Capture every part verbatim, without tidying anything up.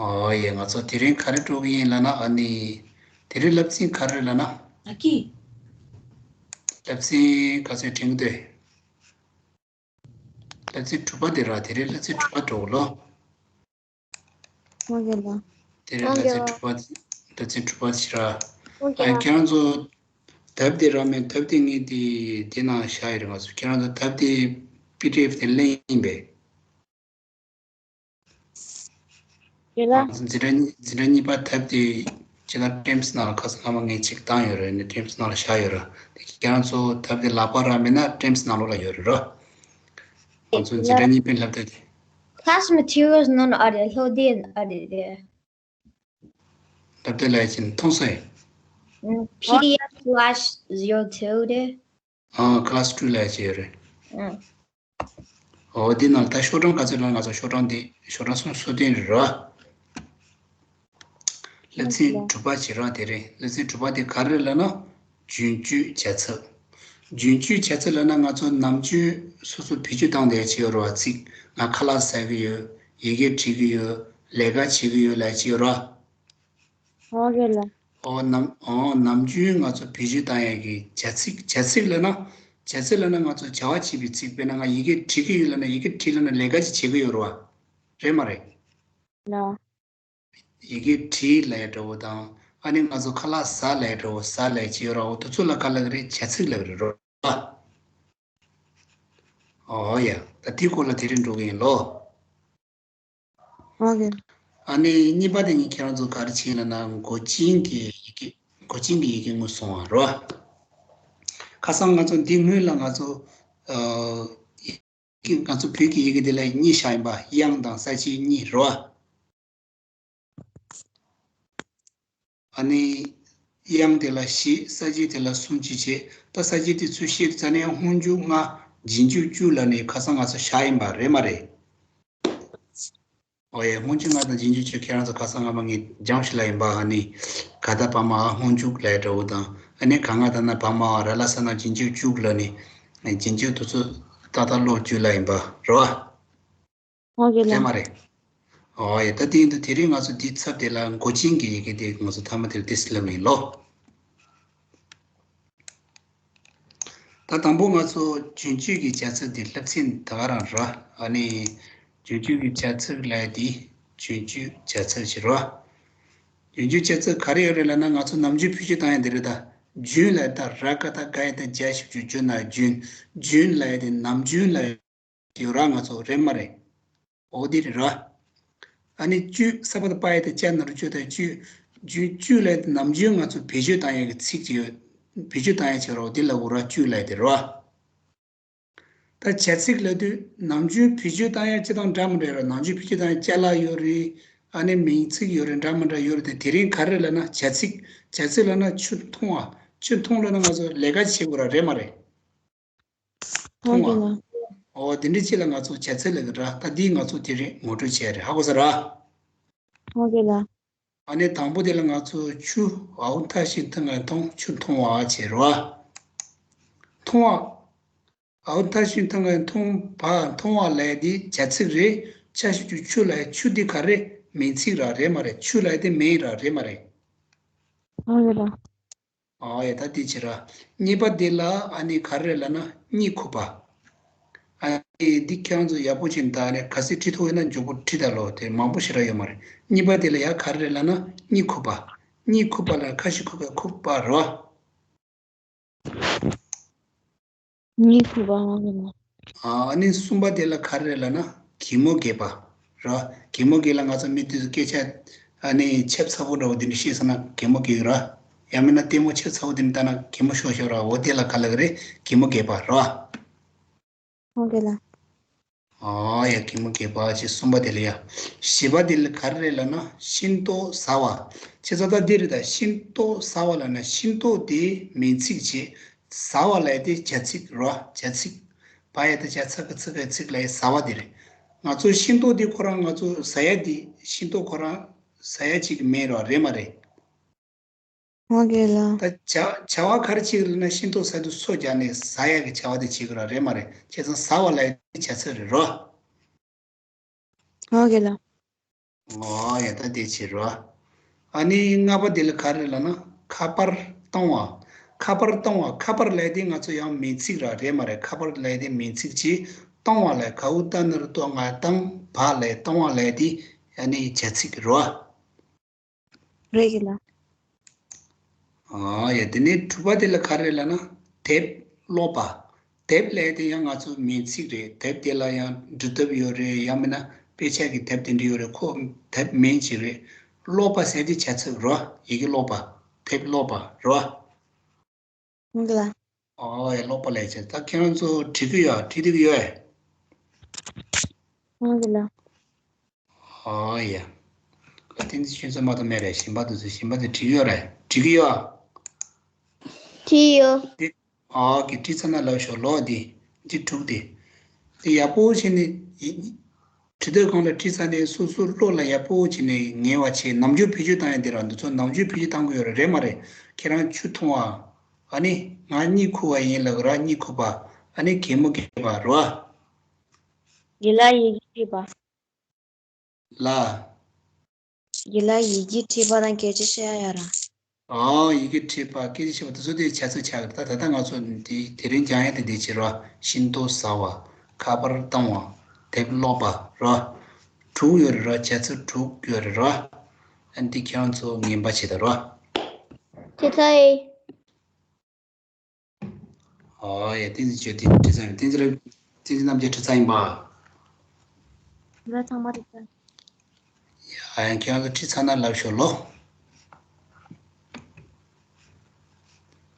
ཨོ་ཡེ། ང་ཚོ་དེ་རིང་ག་རེ་འགྲོ་གི་ཡིན་ལབ་ན། ཨ་ནི་དེ་རིང་སློབ་ཚན་ག་རེ་ལབ་ན། ཨ་ཀི། སློབ་ཚན་ག་ཚོད་དྲན་གི་འདུག་སློབ་ཚན་དྲུག་པ་དེ་ར། དེ་རིང་སློབ་ཚན་དྲུག་པ་འགྲོ་གི་ལོ། ཨོ་ཡེ་ལ། དེ་རིང་སློབ་ཚན་དྲུག་པ། སློབ་ཚན་དྲུག་པ་ཞིག་ར། ཨོ་ཡེ་ཨ་ལ། ཁྱེད་རང་ཚོ་དེབ་དེ་རག་མེད། དེབ་དེ་ངས་དེ་དེ་ནང་བཞག་ཡོད་རེད། ང་ཚོ་ཁྱེད་རང་ཚོ་དེབ་དེ་པི་ཌི་ཨེཕ་དེ་ལེན་ཡིན་པས། ཡོད་ལ། ང་ཚོ་འཛིན་གྲྭ་གཉིས། འཛིན་གྲྭ་གཉིས་པ་དེབ་དེ་ཇི་ལྟར་ཊེམས་ནང་ལ་ཁ་སང་སྔ་མ་ངས་ཅིག་བཏང་ཡོད་རེད། ནི་ཊེམས་ནང་ལ་བཞག་ཡོད་རེད། དེ་ཁྱེད་རང་ཚོ་དེབ་དེ་ལག་པ་རག་མེད་ན་ཊེམས་ནང་ལོགས་ལ་ཡོད་རེད་རོ། ང་ཚོ་འཛིན་གྲྭ་གཉིས་པའི་སློབ་དེབ་དེ། Class materials ནང་ཨ་རེ། སློབ་དེབ་ཨ་རེ་རེད། སློབ་དེབ་ལབ་ཡག་ཅིག་མཐོང་སོང་ཡིན། ཨ། པི་ཌི་ཨེཕ་class zero two རེད། ཨ། class two ལབ་ཡག་ཅིག་ཡོད་རེད། ཨ། འོ་དེ་ནང་ད་ཤོག་གྲངས་ག་ཚོད་ལབ་ན། ང་ཚོ་ཤོག་གྲངས་དེ་ཤོག་གྲངས་སུམ་ཅུ་སོ་བདུན་རེད་རོ། སློབ་ཚན་དྲུག་པ་བྱེད་རོགས། དེ་རིང་སློབ་ཚན་དྲུག་པ་དེ་ག་རེ་ལབ་ན། རྒྱུན་སྤྱོད་བྱ་ཚིག་རྒྱུན་སྤྱོད་བྱ་ཚིག་ལབ་ན་ང་ཚོ་ནམ་རྒྱུན་སོ་སོ་བེད་སྤྱོད་བཏང་བསྡད་ཡག་ཅིག་ཡོད་རེད་བ། ཚིག་ང་ཁ་ལག་ཟ་གི་ཡོད། ཡི་གེ་འབྲི་གི་ཡོད། ལས་ཀ་བྱེད་ཀྱི་ཡོད་ལབ་ཡག་ཅིག་ཡོད་རེད་བ། ཨོ་རེད་ལ། ཨོ་ནམ་ཨོ་ནམ་རྒྱུན་ང་ཚོ་བེད་སྤྱོད་བཏང་ཡག་གི་བྱ་ཚིག་བྱ་ཚིག་ལབ་ན། བྱ་ཚིག་ལབ་ན་ང་ཚོ་བྱ་བ་བྱེད་པའི་ཚིག་དཔེར་ན་ང་ཡི་གེ་འབྲི་གི་ཡོད་ལབ་ན། ཡི་གེ་འབྲི་ལབ་ན་ལས་ཀ་ཅིག་བྱེད་ཀྱི་ཡོད་རེད་བ། རེད་མ་རེད། ལ། ཡི་གེ་འབྲི་ལབ་ཡག་འདྲ་བོ་དང་། ཨ་ནི་ང་ཚོ་ཁ་ལག་ཟ་ལབ་ཡག་འདྲ་བོ། ཟ་ལབ་ཡག་ཅིག་ཡོད་རེད་བ། འོ་དེ་ཚོ་ལ་ག་ལབ་ཀྱི་རེད། བྱ་ཚིག་ལབ་ཀྱི་རེད་རོ། ཨོ་ཡ། ད་དེའི་སྐོར་ལ་དེ་རིང་འགྲོ་གི་ཡིན་ལོ། ཨོ་ཀེ། ཨ་ནི་གཉིས་པ་དེ་ངས་ཁྱེད་རང་ཚོ་ག་རེ་བྱས་ལབ་ན། མགོ་ཅན་གྱི་ཡི་གེ་མགོ་ཅན་གྱི་ཡི་གེ་ངོས་བཟུང་བ་རོ། ཁ་སང་ང་ཚོ་འདི་སྔོན་ལ་ང་ཚོ་ཨ་ཡི་གེ་ང་ཚོ་བོད་ཀྱི་ཡི་གེ་དེ་ལ་གཉིས་བཞག་ཡིན་པ། དབྱངས་དང་ས་བཅད་གཉིས་རོ། ཨ་ནི་དབྱངས་དེ་ལ་བཞི། ས་བཅད་དེ་ལ་གསུམ་ཅིག་བྱས། ད་ས་བཅད་དེ་ཚུར་བཤད་ཙ་ནས་སྔོན་འཇུག་ལྔ། རྗེས་འཇུག་བཅུ་ལབ་ནས་ཁ་སང་ང་ཚོ་བཞག་ཡིན་པ་རེད་མ་རེད། ཨོ་ཡ། སྔོན་འཇུག་ལྔ་དང་རྗེས་འཇུག་བཅུ། ཁྱེད་རང་ཚོ་ཁ་སང་སྔ་མ་ངས་སྦྱངས་ཤིག་ལབ་ཡིན་པ། ཨ་ནི་ག་ད་བ་མ་འ་སྔོན་འཇུག་ལབ་ཡག་འདྲ་བོ་དང་། ཨ་ནི་ག་ང་ད་ན་བ་མ་འ། ར་ལ་ས་ན་རྗེས་འཇུག་བཅུ་ལབ་ནས་རྗེས་འཇུག་དེ་ཚོ་ཏག་ཏག་ཀློག་རྒྱུ་ལབ་ཡིན་པ་རེད་བ། ཨོ་ཀེ་ལ། རེད་མ་རེད། ཨོ་ཡ། ད་དེ་ཡིན་དུས་དེ་རིང་ང་ཚོ་འདི་ཚབ་དེ་ལ་མགོ་ཅན་གྱི་ཡི་གེ་དེ་ང་ཚོ་མཐའ་མ་དེར་དེ་སླེབས་ཡིན་ལོ། ད་དང་པོ་ང་ཚོ་རྒྱུན་སྤྱོད་ཀྱི་བྱ་ཚིག་འདི་སློབ་ཚན་ད་ག་རང་ར། ཨ་ནི་རྒྱུན་སྤྱོད་ཀྱི་བྱ་ཚིག་ལབ་ཡག་འདི་རྒྱུན་སྤྱོད་བྱ་ཚིག་ཅིག་ར། རྒྱུན་སྤྱོད་བྱ་ཚིག་ག་རེ་ཡོད་རེད་ལབ་ན། ང་ཚོ་ནམ་རྒྱུན་བེད་སྤྱོད་བཏང་ཡག་འདི་རེད་ད། རྒྱུན་ལབ་ཡག་ད་ར་ག་ད་ག་ཡ་ད་ཇ་ཞབས་ཀྱུ་རྒྱུ་ན་རྒྱུན། རྒྱུན་ལབ་ཡག་དེ་ནམ་རྒྱུན་ལབ་ཡག་ཡོད་ར། ང་ཚོ་རེད་མ་རེད། འོ་དེ་རེད་ར། ཨ་ནི་བཅུ། ས་པ་ད་པ་ཡ་ད་ཅ་ན་རོ་བཅུ་ད་བཅུ། རྒྱུན་བཅུ་ལབ་ཡག་དེ་ནམ་རྒྱུན་ང་ཚོ་བེད་སྤྱོད་བཏང་ཡག་གི་ཚིག་ཅིག་ཡོད། བེད་སྤྱོད་བཏང་ཡག་ཅིག་ཡོད་ར། འོ་དེ་ལབ་དགོས་ར། བཅུ་ལབ་ཡག་དེ་རེད་བ། ད་བྱ་ཚིག་ལབ་དུས་ནམ་རྒྱུན་བེད་སྤྱོད་བཏང་ཡག་སྤྱིར་བཏང་འདྲ་མི་འདྲ་ཡོད་ར། ནམ་རྒྱུན་བེད་སྤྱོད་བཏང་ཡག་ཅ་ལག་ཡོད་རེད། ཨ་ནི་མིང་ཚིག་ཡོད་རེད། འདྲ་མི་འདྲ་ཡོད་རེད་དེ། དེ་རིང་ག་རེ་ལབ་ན་བྱ་ཚིག་བྱ་ཚིག་ལབ་ན་ཆུ་འཐུང་བ། ཆུ་འཐུང་ལབ་ན་ང་ཚོ་ལས་ཀ་བྱེད་དགོས་ར། རེད་མ་རེད། འཐུང་བ། འོ་དེ་འདྲ་ཅིག་ལ་ང་ཚོ་བྱ་ཚིག་ལབ་ཀྱི་ར། ད་འདི་ང་ཚོ་དེ་རིང་ངོ་སྤྲོད་བྱས་རེད། ཧ་གོ་ས་ར། ཨ་ནི་དང་པོ་དེ་ལ་ང་ཚོ་ཆུ། འའོ་ཐ་ཤི་འཐུང་ང་འཐུང་། ཆུ་འཐུང་བ་བྱས་ར། འཐུང་བ། འའོ་ཐ་ཤི་འཐུང་ང་འཐུང་། བ་འཐུང་བ་ལབ་ཡག་འདི་བྱ་ཚིག་རེད། ཆ་ཞབས་ཀྱུ་ཆུ་ལབ་ཡག་ཆུ་འདི་ག་རེ། མིང་ཚིག་ར། རེད་མ་རེད། ཆུ་ལབ་ཡག་དེ་མིང་ར། རེད་མ་རེད། ཨོ་ཡོད་ར། ཨོ་ཡ། ད་དེ་བྱེད་ར། གཉིས་པ་དེ་ལ་ཨ་ནི་ག་རེ་ལབ་ན་གཉིད་ཁུག་པ། ཨ་ནི་འདི་ཁྱེད་རང་ཚོ་ཡག་པོ་བྱས་ནས་ད་ནི་གལ་སྲིད་བྲིས་ཐུབ་ཡོད་ན་མགྱོགས་པོ་བྲིས་ད་ལོ། དེ་མང་པོ་ཞེ་དྲག་ཡོད་མ་རེད། གཉིས་པ་དེ་ལ་ཡ་ག་རེ་ལབ་ན་གཉིད་ཁུག་པ། གཉིད་ཁུག་པ་ལ་ཁ་ཞིག་ཁུག་པའི་ཁུག་པ་རོ། གཉིད་ཁུག་པ། ཨང་། ཨ་ནི་གསུམ་པ་དེ་ལ་ག་རེ་ལབ་ན་གད་མོ་བགད་པ་ར། གད་མོ་བགད་ལ་ང་ཚོ་མི་དེ་ཚོ་སྐད་ཆ་ཨ་ནི་ཆབ་ཚ་པོ་འདྲ་བོ་དེ་འདྲ་བཤད་སོང་ན་གད་མོ་བགད་ཀྱི་ར། ཡང་མིན་ན་ལྟད་མོ་ཆབ་ཚ་པོ་དེ་འདྲ་ལྟ་ན་གད་མོ་ཤོར་ཤོར་ར། འོ་དེ་ལ་ག་ལབ་ཀྱི་རེད། གད་མོ་བགད་པ་ར། ཨང་། ཨ་ཡ། གད་མོ་བགད་པ་བྱས། གསུམ་པ་དེ་ལ་ཡ། བཞི་པ་དེ་ལ་ག་རེ་རེད་ལབ་ན་ཤིང་ཏོག་ཟ་བ། བྱས་ཙང་ད་འདི་རེད་ད། ཤིང་ཏོག་ཟ་བ་ལབ་ན་ཤིང་ཏོག་དེ་མིང་ཚིག་བྱས། ཟ་བ་ལབ་ཡག་དེ་བྱ་ཚིག་རོ། བྱ་ཚིག་བ་ཡ་ད་བྱ་ཚ་གི་ཚིག་གི་ཚིག་ལབ་ཡག་ཟ་བ་དེ་རེད། ང་ཚོ་ཤིང་ཏོག་དེ་ཁོ་རང་ང་ཚོ་ཟ་ཡག་དེ། ཤིང་ཏོག་ཁོ་རང་ཟ་ཡག་ཅིག་གི་མིང་རོ། རེད་མ་རེད། ཨང་། ལགས། ད་བྱ་བྱ་བ་ག་རེ་བྱེད་ཀྱི་ལབ་ན་ཤིང་ཏོག་ཟ་དུས་སོ་རྒྱག་ནས་ཟ་ཡག་གི་བྱ་བ་དེ་བྱེད་ཀྱི་ར། རེད་མ་རེད། བྱས་ཙང་ཟ་བ་ལབ་ཡག་དེ་བྱ་ཚིག་རེད་རོ། ཨང་། ལགས། ཨོ་ཡ། ད་དེ་བྱེད་རོ། ཨ་ནི་ལྔ་པ་དེ་ལ་ག་རེ་ལབ་ན་ཁ་པར་གཏོང་བ། ཁ་པར་གཏོང་བ། ཁ་པར་ལབ་དེ་ང་ཚོ་ཡང་མིང་ཚིག་ར་རེད་མ་རེད། ཁ་པར་ལབ་དེ་མིང་ཚིག་ཅིག་གཏོང་བ་ལབ། ག་འུ་ཏ་ན་རུ་ཏོ་ང་བཏང་བ་ལབ། གཏོང་བ་ལབ་དེ་ཨ་ནི་བྱ་ཚིག་རོ། རེད་གི་ལ། ཨ་ཡ། དེ་ནས་དྲུག་པ་དེ་ལ་ག་རེ་ལབ་ན་དེབ་ཀློག་པ། དེབ་ལབ་དེ་ཡང་ང་ཚོ་མིང་ཚིག་རེད། དེབ་དེ་ལ་ཡང་འབྲི་དེབ་ཡོད་རེད། ཡང་མིན་ན་དཔེ་ཆ་གི་དེབ་དེ་འདྲ་ཡོད་རེད། ཁོ་དེབ་མིང་ཅིག་རེད། ཀློག་པ་ཟེར་དེ་བྱ་ཚིག་རོ། ཡི་གེ་ཀློག་པ། དེབ་ཀློག་པ་རོ། ཧང་གི་ལ། ཨོ་ཡ། ཀློག་པ་ལབ་བྱས། ད་ཁྱེད་རང་ཚོ་བྲིས་ཀྱི་ཡོད། བྲིས་བསྡད་ཀྱི་ཡོད། ཧང་གི་ལ། ཨོ་ཡ། བསྟན་འཛིན་ཆོས་འཛོམས་མ་གཏོགས་མེད་རེད། གཞན་པ་དེ་ཚོ་གཞན་པ་དེ་བྲིས་ཀྱི་ཡོད་རེད། བྲིས་ཀྱི་ཡོད། བྲིས་ཡོད། འདི་ཨོ་གི་བྲིས་ཚར་ན་ལབ་ཤོག་ལོ། འདི་འདི་དྲུག་དེ། དེ་ཡག་པོ་བྱས་ནས་ཡིན། བྲིས་དུས་སྒང་ལ་བྲིས་ཚར་ནས་སོ་སོ་བློ་ལ་ཡག་པོ་བྱས་ནས་ངེས་པ་བྱས། ནམ་རྒྱུན་བེད་སྤྱོད་བཏང་ཡ་འདི་ར། འདི་ཚོ་ནམ་རྒྱུན་བེད་སྤྱོད་བཏང་གི་ཡོད་རེད། རེད་མ་རེད། ཁྱེད་རང་ཆུ་འཐུང་བ། ཨ་ནི་ང་གཉིད་ཁུག་པ་ཡིན་ལབ་ར། གཉིད་ཁུག་པ། ཨ་ནི་གད་མོ་བགད་པ་རོ། ཡི་ལ་ཡི་གེ་བྲིས་པ། ལ། ཡི་ལ་ཡི་གེ་བྲིས་པ་དང་སྐད་ཆ་བཤད་ཡ་ར། ཨོ་ཡི་གེ་བྲིས་པ་སྐད་ཆ་བཤད་པ་དེ་ཚོ་དེ་བྱ་ཚིག་ཆགས་ཀྱི་རེད། ད་ད་ལྟ་ང་ཚོ་འདི་དེ་རིང་སྦྱང་ཡ་དེ་འདི་བྱེད་རོ། ཤིང་ཏོག་ཟ་བ། ཁ་པར་གཏོང་བ། དེབ་ཀློག་པ་རོ། དྲུག་ཡོད་རེད་རོ། བྱ་ཚིག་དྲུག་ཡོད་རེད་རོ། ཨ་འདི་ཁྱེད་རང་ཚོ་ངན་པ་བྱེད་ད་རོ། དེ་ཚ་ཡི། ཨོ་ཡ། བསྟན་འཛིན་ཆོས་འདི་བྲིས་ཚར་ཡིན། བསྟན་འཛིན་ལ། བསྟན་འཛིན་རྣམ་རྒྱལ་བྲིས་ཚར་ཡིན་པ། ང་ཚང་མ་བྲིས་ཚར། ཡ་ཡང་ཁྱེད་རང་ཚོ་བྲིས་ཚར་ན་ལབ་ཤོག་ལོ།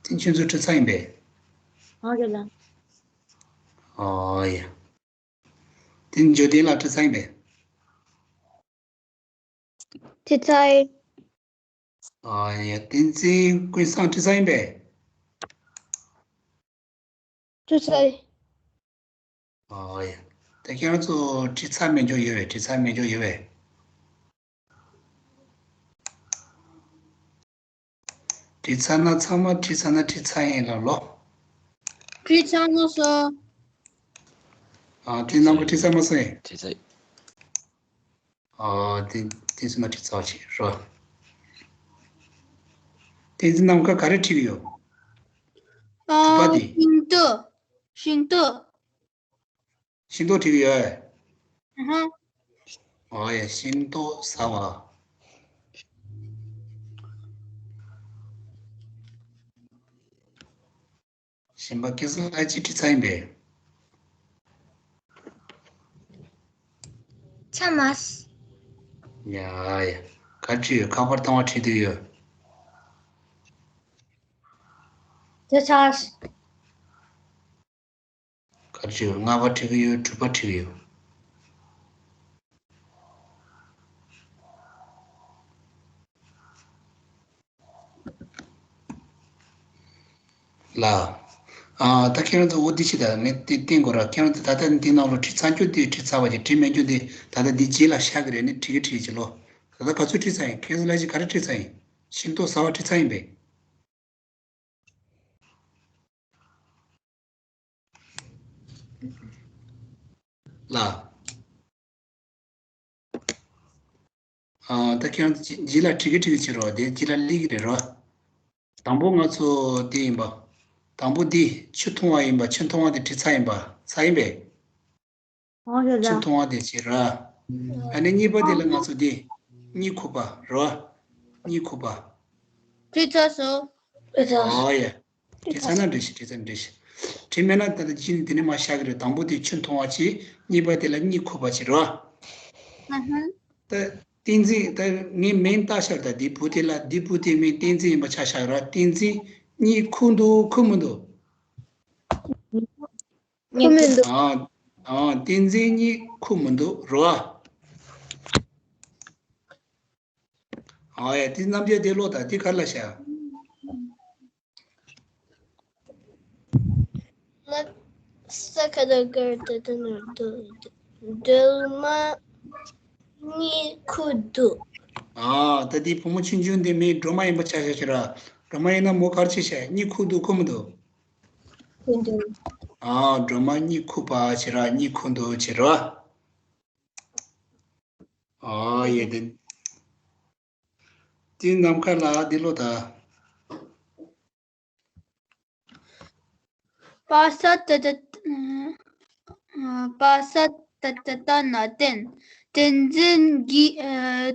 བསྟན་ཆོས་འཛིན་བྲིས་ཚར་ཡིན་པས། ཨོ་ཡ་ལ། ཨོ་ཡ། བསྟན་འཛིན་འཇོ་བསྟན་ལགས་བྲིས་ཚར་ཡིན་པས། བྲིས་ཚར་ཡིན། ཨ་ཡ། བསྟན་འཛིན་ཀུན་བཟང་བྲིས་ཚར་ཡིན་པས། བྲིས་ཚར་ཡིན། ཨ་ཡ། ད་ཁྱེད་རང་ཚོ་བྲིས་ཚར་མེད་འཇོག་ཡོད་པས། བྲིས་ཚར་མེད་འཇོག་ཡོད་པས། བྲིས་ཚར་ན་ཚང་མ་བྲིས་ཚར་ན་བྲིས་ཚར་ཡིན་ལ་ལོ། བྲིས་ཚར་མ་སོང་། ཨ་དེ་རྣམ་པ་བྲིས་ཚར་མ་སོང་ཡིན། བྲིས་ཚར། ཨ་དེ་དེ་ཚོ་ན་བྲིས་ཚར་བ་ཅིག་རོ། དེ་ཚོ་ནམ་མཁའ་ག་རེ་བྲིས་ཡོད། ཨ་དྲི་བ་དེ། ཤིང་ཏོག་ཤིང་ཏོག་ཤིང་ཏོག་བྲིས་ཡོད། ཨ་ཧ། ཨོ་ཡ། ཤིང་ཏོག་ཟ་བ། གཞན་པ་སྐལ་བཟང་ལགས་ཅིག་བྲིས་ཚར་ཡིན་པས། ཚར་མ་སོང་། ཡ་ཡ། ག་བྲིས་ཡོད། ཁ་པར་བཏང་བ་བྲིས་བསྡད་ཡོད། དེ་ཚར། ག་རེ་བྲིས་ཡོད། ལྔ་པ་བྲིས་ཀྱི་ཡོད། དྲུག་པ་བྲིས་ཀྱི་ཡོད། ལ། ཨ་ད་ཁྱེད་རང་ཚོ་འོ་འདི་ཕྱི་ད་ངས་དེ་བསྟན་དགོས་ར། ཁྱེད་རང་ཚོ་ད་ལྟ་འདི་ནང་ལ་བྲིས་ཚར་རྒྱུ་དེ་བྲིས་ཚར་བ་ཅིག་བྲིས་མེད་རྒྱུ་དེ་ད་ལྟ་འདི་རྗེས་ལ་བཞག་གི་རེད། ནི་བྲིས་ཀྱི་བྲིས་ཀྱི་ལོ། ད་ལྟ་ག་ཚོད་བྲིས་ཚར་ཡིན། ཁྱེད་ཚོ་ལ་ཅིག་ག་རེ་བྲིས་ཚར་ཡིན། ཤིང་ཏོག་ཟ་བ་བྲིས་ཚར་ཡིན་པས། ལ། ཨ་ད་ཁྱེད་རང་རྗེས་ལ་བྲིས་ཀྱི་བྲིས་ཀྱི་བྱེད་རོགས། དེ་རྗེས་ལ་སླེབས་ཀྱི་རེད་རོ། དང་པོ་ང་ཚོ་དེ་ཡིན་པ། དང་པོ་འདི་ཆུ་འཐུང་བ་ཡིན་པ། ཆུ་འཐུང་བ་དེ་བྲིས་ཚར་ཡིན་པ། ཚར་ཡིན་པས། ཨོ་རེད་ཆུ་ལ། འཐུང་བ་དེ་བྱེད་ར། ཨ་ནི་གཉིས་པ་དེ་ལ་ང་ཚོ་དེ་གཉིད་ཁུག་པ་རོ། གཉིད་ཁུག་པ། བྲིས་ཚར་སོང་། བྲིས་ཚར། ཨོ་ཡ། བྲིས་ཚར་ན་འགྲིག་ཤག་བྲིས་ཚར་ན་འགྲིག་ཤག་བྲིས་མེད་ན་ད་ལྟ་གཅིག་ནི་དེ་ནས་མར་བཞག་གི་རེད། དང་པོ་དེ་ཆུ་འཐུང་བ་བྱེད། གཉིས་པ་དེ་ལ་གཉིད་ཁུག་པ་བྱེད་རོ། ཨ་ཧ། ད་བསྟན་འཛིན། ད་ངས་མིང་བཏགས་ཤག་ད་འདི་བུ་དེ་ལ། འདི་བུ་དེ་མིང་བསྟན་འཛིན་ཡིན་པ་ཆགས་ཤག་ར། བསྟན་འཛིན་གཉིད་ཁུག་འདུག་ཁུག་མི་འདུག་ཁུག་མི་འདུག་ཨ། ཨ། བསྟན་འཛིན་གཉིད་ཁུག་མི་འདུག་རོ། ཨ་ཡ། དེ་རྣམ་རྒྱལ་དེ་ཀློག་དང་། དེ་ག་རེ་ལབ་ཤག་ལ་ས་ཁ་ད་གར་ད་ད་ནར་དུ་སྒྲོལ་མ་གཉིད་ཁུག་འདུག་ཨ། ད་དེ་བུ་མོ་ཆུང་ཆུང་དེ་མིང་སྒྲོལ་མ་ཡིན་པ་ཆགས་ཤག་ཤག་ར། སྒྲོལ་མ་ཡིན་ན་མོ་ག་རེ་བྱེད་ཤག་གཉིད་ཁུག་འདུག་ཁུག་མི་འདུག་ཁུག་འདུག་ཨ། སྒྲོལ་མ་གཉིད་ཁུག་པ་བྱེད་ར། གཉིད་ཁུག་འདུག་བྱེད་ར། ཨ་ཡེ་དེ། དེ་ནམ་མཁའ་ལ་འདི་ལོ་ད། པ་ས་ཏ་ཏ། པ་ས་ཏ་ཏ་ཏ་ན་བརྟེན། བསྟན་འཛིན་གྱིས།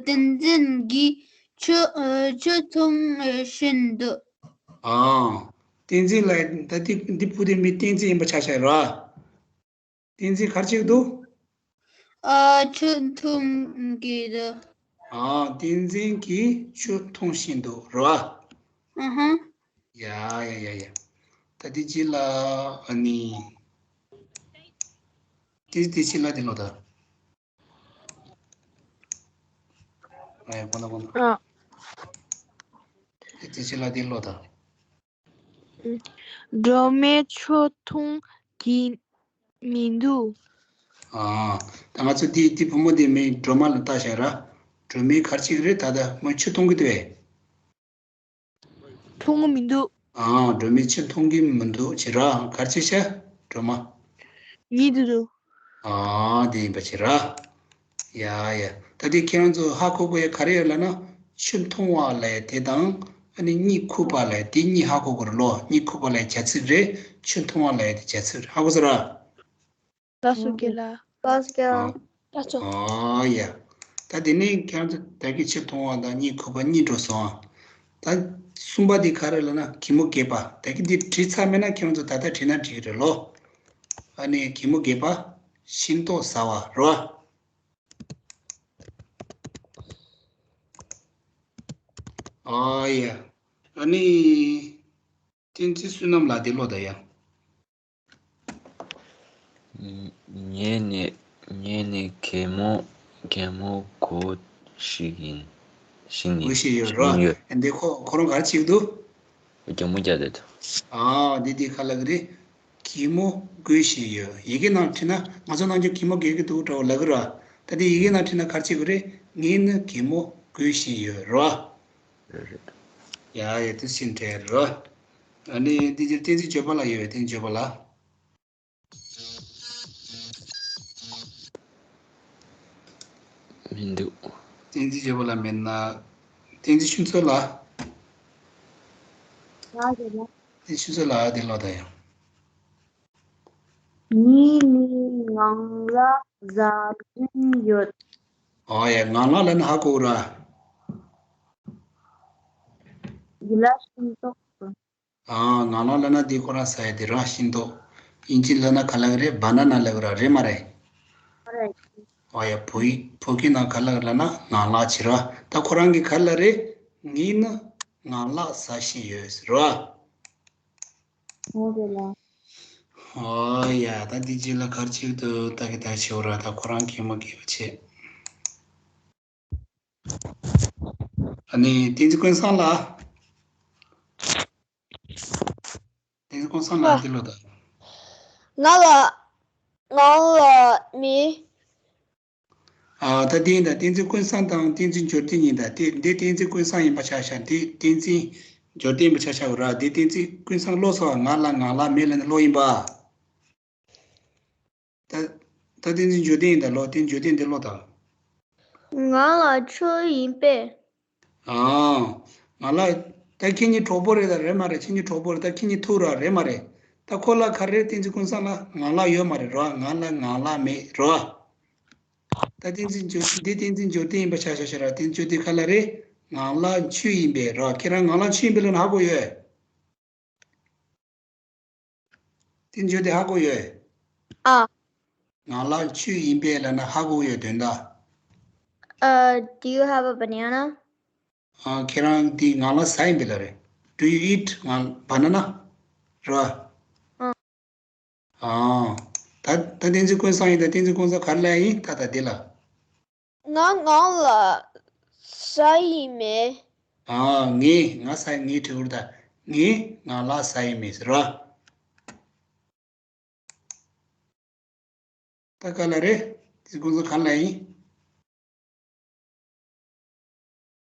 བསྟན་འཛིན་གྱིས་ཆུ། ཆུ་འཐུང་བཞིན་འདུག་ཨ། བསྟན་འཛིན་ལ་ད་འདི་འདི་བུ་དེ་མི་བསྟན་འཛིན་ཡིན་པ་ཆ་བཞག་ར། བསྟན་འཛིན་ག་རེ་བྱེད་ཀྱི་འདུག་ཨ། ཆུ་འཐུང་གི་འདུག་ཨ། བསྟན་འཛིན་གྱིས་ཆུ་འཐུང་བཞིན་འདུག་ར། ཨ་ཧ། ཡ་ཡ་ཡ་ཡ། ད་འདི་རྗེས་ལ་ཨ་ནི། དེ་དེ་རྗེས་ལ་འདི་ལོ་ད། ཨ་ཡ་གོ་ན་གོ་ན། ཨ། དེ་དེ་རྗེས་ལ་འདི་ལོ་ད། སྒྲོལ་མས་ཆུ་འཐུང་གི་མི་འདུག་ཨ། ད་ང་ཚོ་འདི་འདི་བུ་མོ་འདི་མི་སྒྲོལ་མ་ལ་ལྟ་བྱས་ར། སྒྲོལ་མས་ག་རེ་བྱེད་ཀྱི་རེད་ད་ལྟ་མོས་ཆུ་འཐུང་གི་འདུག་བས། འཐུང་གི་མི་འདུག་ཨ། སྒྲོལ་མས་ཆུ་འཐུང་གི་མི་འདུག་བྱེད་ར། ག་རེ་བྱེད་ཤག་སྒྲོལ་མ། གཉིད་དུ་འདུག་ཨ། དེ་ཡིན་པ་བྱེད་ར། ཡ་ཡ། ད་དེ་ཁྱེད་རང་ཚོ་ཧ་གོ་དགོས་ཡ་ག་རེ་ཡོད་ལབ་ན། ཆུ་འཐུང་བ་ལབ་ཡ་དེ་དང་། ཨ་ནི་གཉིད་ཁུག་པ་ལབ་ཡ་དེ་གཉིས་ཧ་གོ་དགོས་རེད་ལོ། གཉིད་ཁུག་པ་ལབ་ཡ་བྱ་ཚིག་རེད། ཆུ་འཐུང་བ་ལབ་ཡ་དེ་བྱ་ཚིག་རེད། ཧ་གོ་སོང་ར། ལགས་སོ་རྒན་ལགས། ལགས་སོ་རྒན་ལགས། ཨོ་ཡ། ད་དེ་ནས་ཁྱེད་རང་ཚོ་ད་གིན་ཆུ་འཐུང་བ་དང་གཉིད་ཁུག་པ་གཉིས་འགྲོ་སོང་ཨ། ད་གསུམ་པ་དེ་ག་རེ་ལབ་ན་གད་མོ་དགད་པ། ད་གིན་འདི་བྲིས་ཚར་མེད་ན་ཁྱེད་རང་ཚོ་ད་ལྟ་བྲིས་ན་འགྲིག་གི་རེད་ལོ། ཨ་ནི་གད་མོ་དགད་པ། ཤིང་ཏོག་ཟ་བ་རེད་བ། ཨོ་ཡ། ཨ་ནི། བསྟན་འཛིན་བསོད་ནམས་ལགས་འདི་ལོ་ད་ཡ། ངས་ནི་ངས་ནི་གད་མོ་གད་མོ་དགོད་ཤེས་ཡིན། ཤེས་ནི་དགོད་ཤེས་ཡོད་རོ། ཤེས་ཡོད། འདི་ཁོ་ཁོ་རང་ག་རེ་བྱེད་ཀྱི་འདུག་གད་མོ་རྒྱག་བསྡད་འདུག་ཨ་འདི་འདི་ག་ལབ་ཀྱི་རེད། གད་མོ་དགོད་ཤེས་ཡོད། ཡི་གེ་ནང་བྲིས་ན་ང་ཚོ་ནང་ཆོས་གད་མོ་དགོད་ཀྱི་འདུག་འདྲ་བོ་ལབ་ཀྱི་རེད། ད་འདི་ཡི་གེ་ནང་བྲིས་ན་ག་རེ་བྱེད་དགོས་རེད། ངས་ནི་གད་མོ་དགོད་ཤེས་ཡོད་རོ། རེད་རེད། ཡ་ཡ་དེ་ཕྱིན་དྲན་རོ། ཨ་ནི་འདི་ཅིག་བསྟན་འཛིན་བརྗོད་པ་ལ་ཡོད་པས་བསྟན་འཛིན་བརྗོད་པ་ལ། མི་འདུག་བསྟན་འཛིན་བརྗོད་པ་ལ་མེད་ན། བསྟན་འཛིན་ཆུ་མཚོ་ལ། ང་རེད་ལ། བསྟན་འཛིན་ཆུ་མཚོ་ལ་དེ་ལོ་ད་ཡང་། ངས་ནི་ངང་ལག་ཟ་བཞིན་ཡོད། ཨོ་ཡ་ངང་ལག་ལབ་ན་ཧ་གོ་ར། འདི་ལ་ཤིང་ཏོག་ཨ་ངང་ལག་ལབ་ན་འདི་ཁོ་རང་ཟ་ཡ་དེ་རང་ཤིང་ཏོག་ཨིན་ཇི་ལབ་ན་ག་ལབ་རེད། བ་ན་ན་ལབ་ར་རེད་མ་རེད། ཨོ་ཡ་བོད་ཡིག་བོད་སྐད་ནང་ག་ལབ་ལབ་ན་ངང་ལག་བྱེད་ར། ད་ཁོ་རང་གིས་ག་ལབ་རེད། ངས་ནི་ངང་ལག་ཟ་བཞིན་ཡོད་ཟེར་ར། ཨོ་རེད་ལ། ཨོ་ཡ་ད་འདི་རྗེས་ལ་ག་རེ་བྱེད་ཀྱི་འདུག་ད་གི་ད་བྱེད་འོ་ར། ད་ཁོ་རང་གད་མོ་དགད་པ་བྱེད། ཨ་ནི་བསྟན་འཛིན་ཀུན་བཟང་ལགས། བསྟན་འཛིན་ཀུན་བཟང་ལགས་འདི་ལོ་ད། ང་ལ་ང་ལ་མི། ཨ་ད་འདི་ཡིན་ད། བསྟན་འཛིན་ཀུན་བཟང་དང་བསྟན་འཛིན་འབྱོར་ལྡན་ཡིན་ད། འདི་འདི་བསྟན་འཛིན་ཀུན་བཟང་ཡིན་པ་ཆ་བཞག་འདི་བསྟན་འཛིན་འབྱོར་ལྡན་ཡིན་པ་ཆ་བཞག་ར། འདི་བསྟན་འཛིན་ཀུན་བཟང་ལོ་སོ་ང་ལ་ང་ལ་མེད་ལ་ནི་ལོ་ཡིན་པ། ད་ད་བསྟན་འཛིན་འབྱོར་ལྡན་ཡིན་ད་ལོ། བསྟན་འབྱོར་ལྡན་འདི་ལོ་ད། ང་ལ་ཆུ་ཡིན་པས། ཨ། ང་ལ་ད་ཁྱེད་གཉིས་གྲོགས་པོ་རེད་ད་རེད་མ་རེད། ཁྱེད་གཉིས་གྲོགས་པོ་རེད་ད་ཁྱེད་གཉིས་ཐུག་ར་རེད་མ་རེད། ད་ཁོ་ལ་ག་རེ་བསྟན་འཛིན་ཀུན་བཟང་ལ་ངང་ལག་ཡོད་མ་རེད་རོ། ང་ལ་ངང་ལག་མེད་རོ། ད་བསྟན་འཛིན་འབྱོར་འདི་བསྟན་འཛིན་འབྱོར་ལྡན་ཡིན་པ་ཆ་བཞག་ཤ་ར། བསྟན་འཛིན་འབྱོར་ལྡན་ག་ལ་རེད། ངང་ལག་ཆུ་ཡིན་པས་རོ། ཁྱེད་རང་ངང་ལག་ཆུ་ཡིན་པས་ལ་ཧ་གོ་ཡོད། བསྟན་འཛིན་འབྱོར་ལྡན་ཧ་གོ་ཡོད། ཨ། ངང་ལག་ཆུ་ཡིན་པས་ལབ་ན་ཧ་གོ་ཡོད་དོན་དག Uh, do you have a banana? ཨ། ཁྱེད་རང་འདི་ངང་ལག་ཟ་ཡིན་པས་ལ་རེད། Do you eat ང་banana? རེད་བ། ཨ། ཨ། ད་ད་བསྟན་འཛིན་ཀུན་བཟང་ཡིན་ད། བསྟན་འཛིན་ཀུན་བཟང་ག་རེ་ལབ་ཡིན་ད་ད་འདི་ལ། ང་ངང་ལག་ཟ་ཡི་མེད། ཨ། ངས་ང་ཟ་ཡི་ངས་དྲི་བར་ད། ངས་ངང་ལག་ཟ་ཡི་མེད་ཟེར་བ། ད་ག་ལ་རེད། དེ་ཀུན་བཟང་ག་ལ་ཡིན།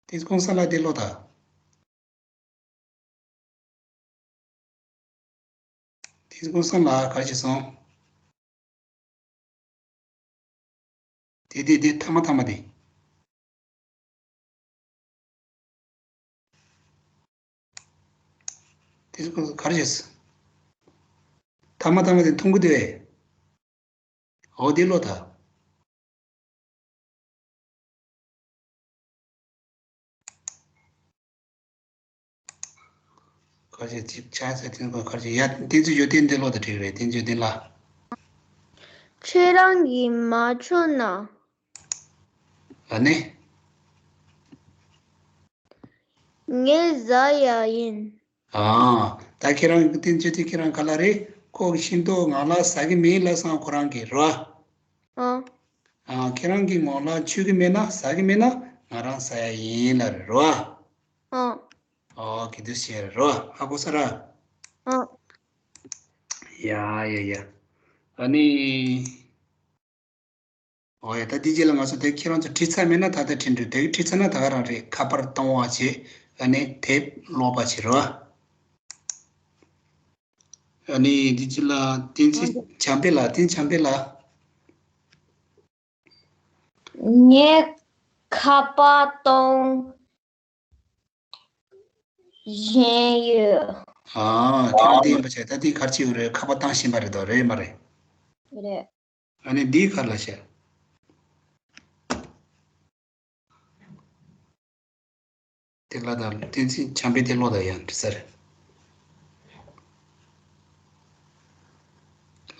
དེ་ཀུན་བཟང་ལ་དེ་ལོ་ད། དེ་ཀུན་བཟང་ལ་ག་ཞིག་སོང་། དེ་དེ་དེ་ཐ་མ་ཐ་མ་དེ། ཨེ་ཁོ་ག་རེ་བྱས། ཐ་མ་ཐ་མ་དེ་མཐོང་གི་འདུག་ཨེ། འོ་དེ་ལོ་ད། ཁ་ཤས་ཅིག་ཆ་ཚད་དེ་ཁ་ཤས་ཡ་བསྟན་འཛིན་འབྱོར་ལྡན་འདི་ལོ་ད་འགྲིག་རེད། བསྟན་འཛིན་འབྱོར་ལྡན་ལ། ཁྱེད་རང་གིས་མ་མཆོད་ན། ཨ་ནི། ངས་ཟ་ཡ་ཡིན། ཨ། ད་ཁྱེད་རང་གི་བསྟན་འཛིན་འབྱོར་ལྡན་ཁྱེད་རང་ག་ལ་རེད། ཁོ་གི་ཤིང་ཏོག་ང་ལ་ཟ་གི་མིན་ལབ་སོང་ཁོ་རང་གིས་རོ། ཨ། ཨ། ཁྱེད་རང་གིས་ང་ལ་མཆོད་གི་མེད་ན་ཟ་གི་མེད་ན་ང་རང་ཟ་ཡ་ཡིན་ལབ་རེད་རོ། ཨ། ཨོ་གི་འདུག་ཟེར་རོ། ཧ་གོ་ས་ར། ཨ། ཡ་ཡ་ཡ། ཨ་ནི། ཨོ་ཡ། ད་འདི་རྗེས་ལ་ང་ཚོ་དེ་ཁྱེད་རང་ཚོ་བྲིས་ཚར་མེད་ན་ད་ལྟ་བྲིས་འགྲོ། དེ་བྲིས་ཚར་ན་ད་ག་རང་རེད། ཁ་པར་གཏོང་བ་བྱེད། ཨ་ནི་དེབ་ཀློག་པ་བྱེད་རོ། ཨ་ནི་འདི་རྗེས་ལ་བསྟན་འཛིན་བྱམས་པའི་ལགས། བསྟན་འཛིན་བྱམས་པའི་ལགས། ངས་ཁ་པར་གཏོང་བཞིན་ཡོད། ཨ། ཁྱེད་རང་འདི་ཡིན་པ་བྱས། ད་འདི་ག་རེ་བྱེད་ཡོད་རེད། ཁ་པར་བཏང་བཞིན་པ་རེད་དོ། རེད་མ་རེད། རེད། ཨ་ནི་འདི་ག་ལ་བྱས། དེ་ལ་ད་བསྟན་འཛིན་བྱམས་པའི་དེ་ཀློག་ད་ཡང་འདྲི་ས་རེད།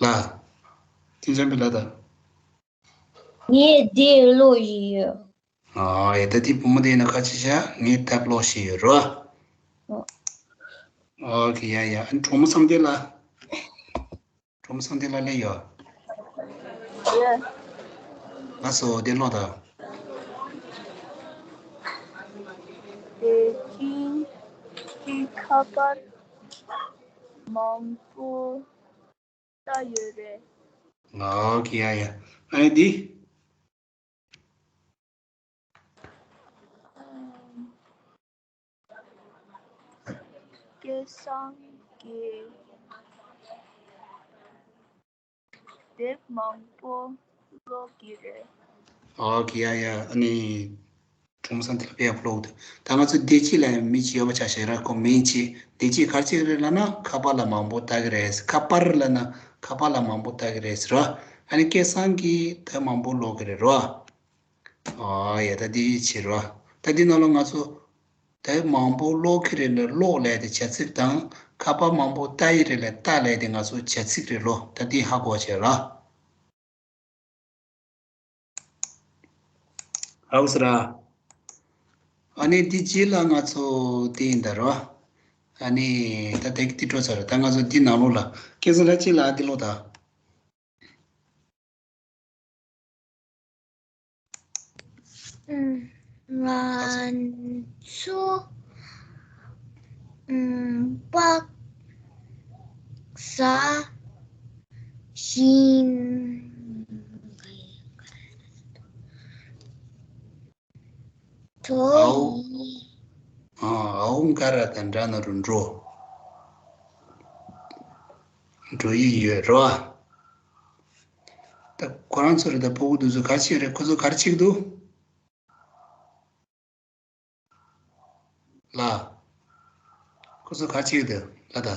ལ། བསྟན་འཛིན་བྱམས་པའི་ལ་ད། ངས་དེ་ཀློག་བཞིན་ཡོད། ཨ་ཡ། ད་དེ་བུ་མོ་དེ་ཡིན་ན་ཁ་ཆེ་ཤག་ངས་དེབ་ཀློག་བཞིན་ཡོད་རོ། ཨོ་ཁེ། ཡ་ཡ། ཨ་ནི་གྲོགས་མོ་བསམ་གཏན་ལ། གྲོགས་མོ་བསམ་གཏན་ལ་སླེབས་ཡོད། ཡ། ལགས་སོ། དེ་ཀློག་དང་། དེ་རིང་གི་ཁ་པར་མང་པོ་ལྟ་ཡོད་རེད། ཨོ་ཁེ། ཡ་ཡ། ཨ་ནི་འདི། སྐལ་བཟང་གིས་དེབ་མང་པོ་ཀློག་གི་རེད། ཨོ་ཁེ། ཡ་ཡ། ཨ་ནི། གྲོགས་མོ་བསམ་གཏན་ལ་དཔེ་ཡག་པོ་ཀློག་འདུག་ད་ང་ཚོ་བདེ་སྐྱིད་ལ་མི་གཅིག་ཡོད་པ་ཆ་བཞག་ར། ཁོ་མིང་གཅིག་བདེ་སྐྱིད་ག་རེ་བྱེད་ཀྱི་རེད་ལབ་ན་ཁ་པར་ལ་མང་པོ་ལྟ་གི་རེད། ཁ་པར་ལབ་ན་ཁ་པར་ལ་མང་པོ་ལྟ་གི་རེད་ཟེར་རོ། ཨ་ནི་སྐལ་བཟང་གིས་དེབ་མང་པོ་ཀློག་གི་རེད་རོ། ཨོ་ཡ། ད་འདི་བྱེད་རོ། ད་འདི་ནང་ལ་ང་ཚོ་དེབ་མང་པོ་ཀློག་གི་རེད་ལ་ཀློག་ལབ་དེ་བྱ་ཚིག་དང་། ཁ་པར་མང་པོ་ལྟ་ཡི་རེད་ལ་ལྟ་ལབ་དེ་ང་ཚོ་བྱ་ཚིག་རེད་ལོ། ད་འདི་ཧ་གོ་བྱས་ར། ཧ་གོ་སོང་ར། ཨ་ནི་འདི་རྗེས་ལ་ང་ཚོ་དེ་ཡིན་ད་ར། ཨ་ནི་ད་དེ་གི་དེ་འགྲོ་ཚར། ད་ང་ཚོ་འདི་ནང་ལོགས་ལ་སྐལ་བཟང་ལགས་གཅིག་ལ་འདི་ཀློག་དང་། ང་ཚོ་པགས་ཟ་བཞིན། འགྲོ་ཨའོ། ཡི། ཨ། ཨའོ་འགའ་ར་དང་འདྲ་ན་རུ་འགྲོ། འགྲོ་ཡི་ཡོད་རོ། ད་ཁོ་རང་ཚོ་རེད། ད་ཕྲུ་གུ་དེ་ཚོ་ག་རེ་བྱེད་རེད། ཁོ་ཚོ་ག་རེ་བྱེད་ཀྱི་འདུག་ལ། ཁོ་ཚོ་ག་རེ་བྱེད་ཀྱི་འདུག་ལ་ད།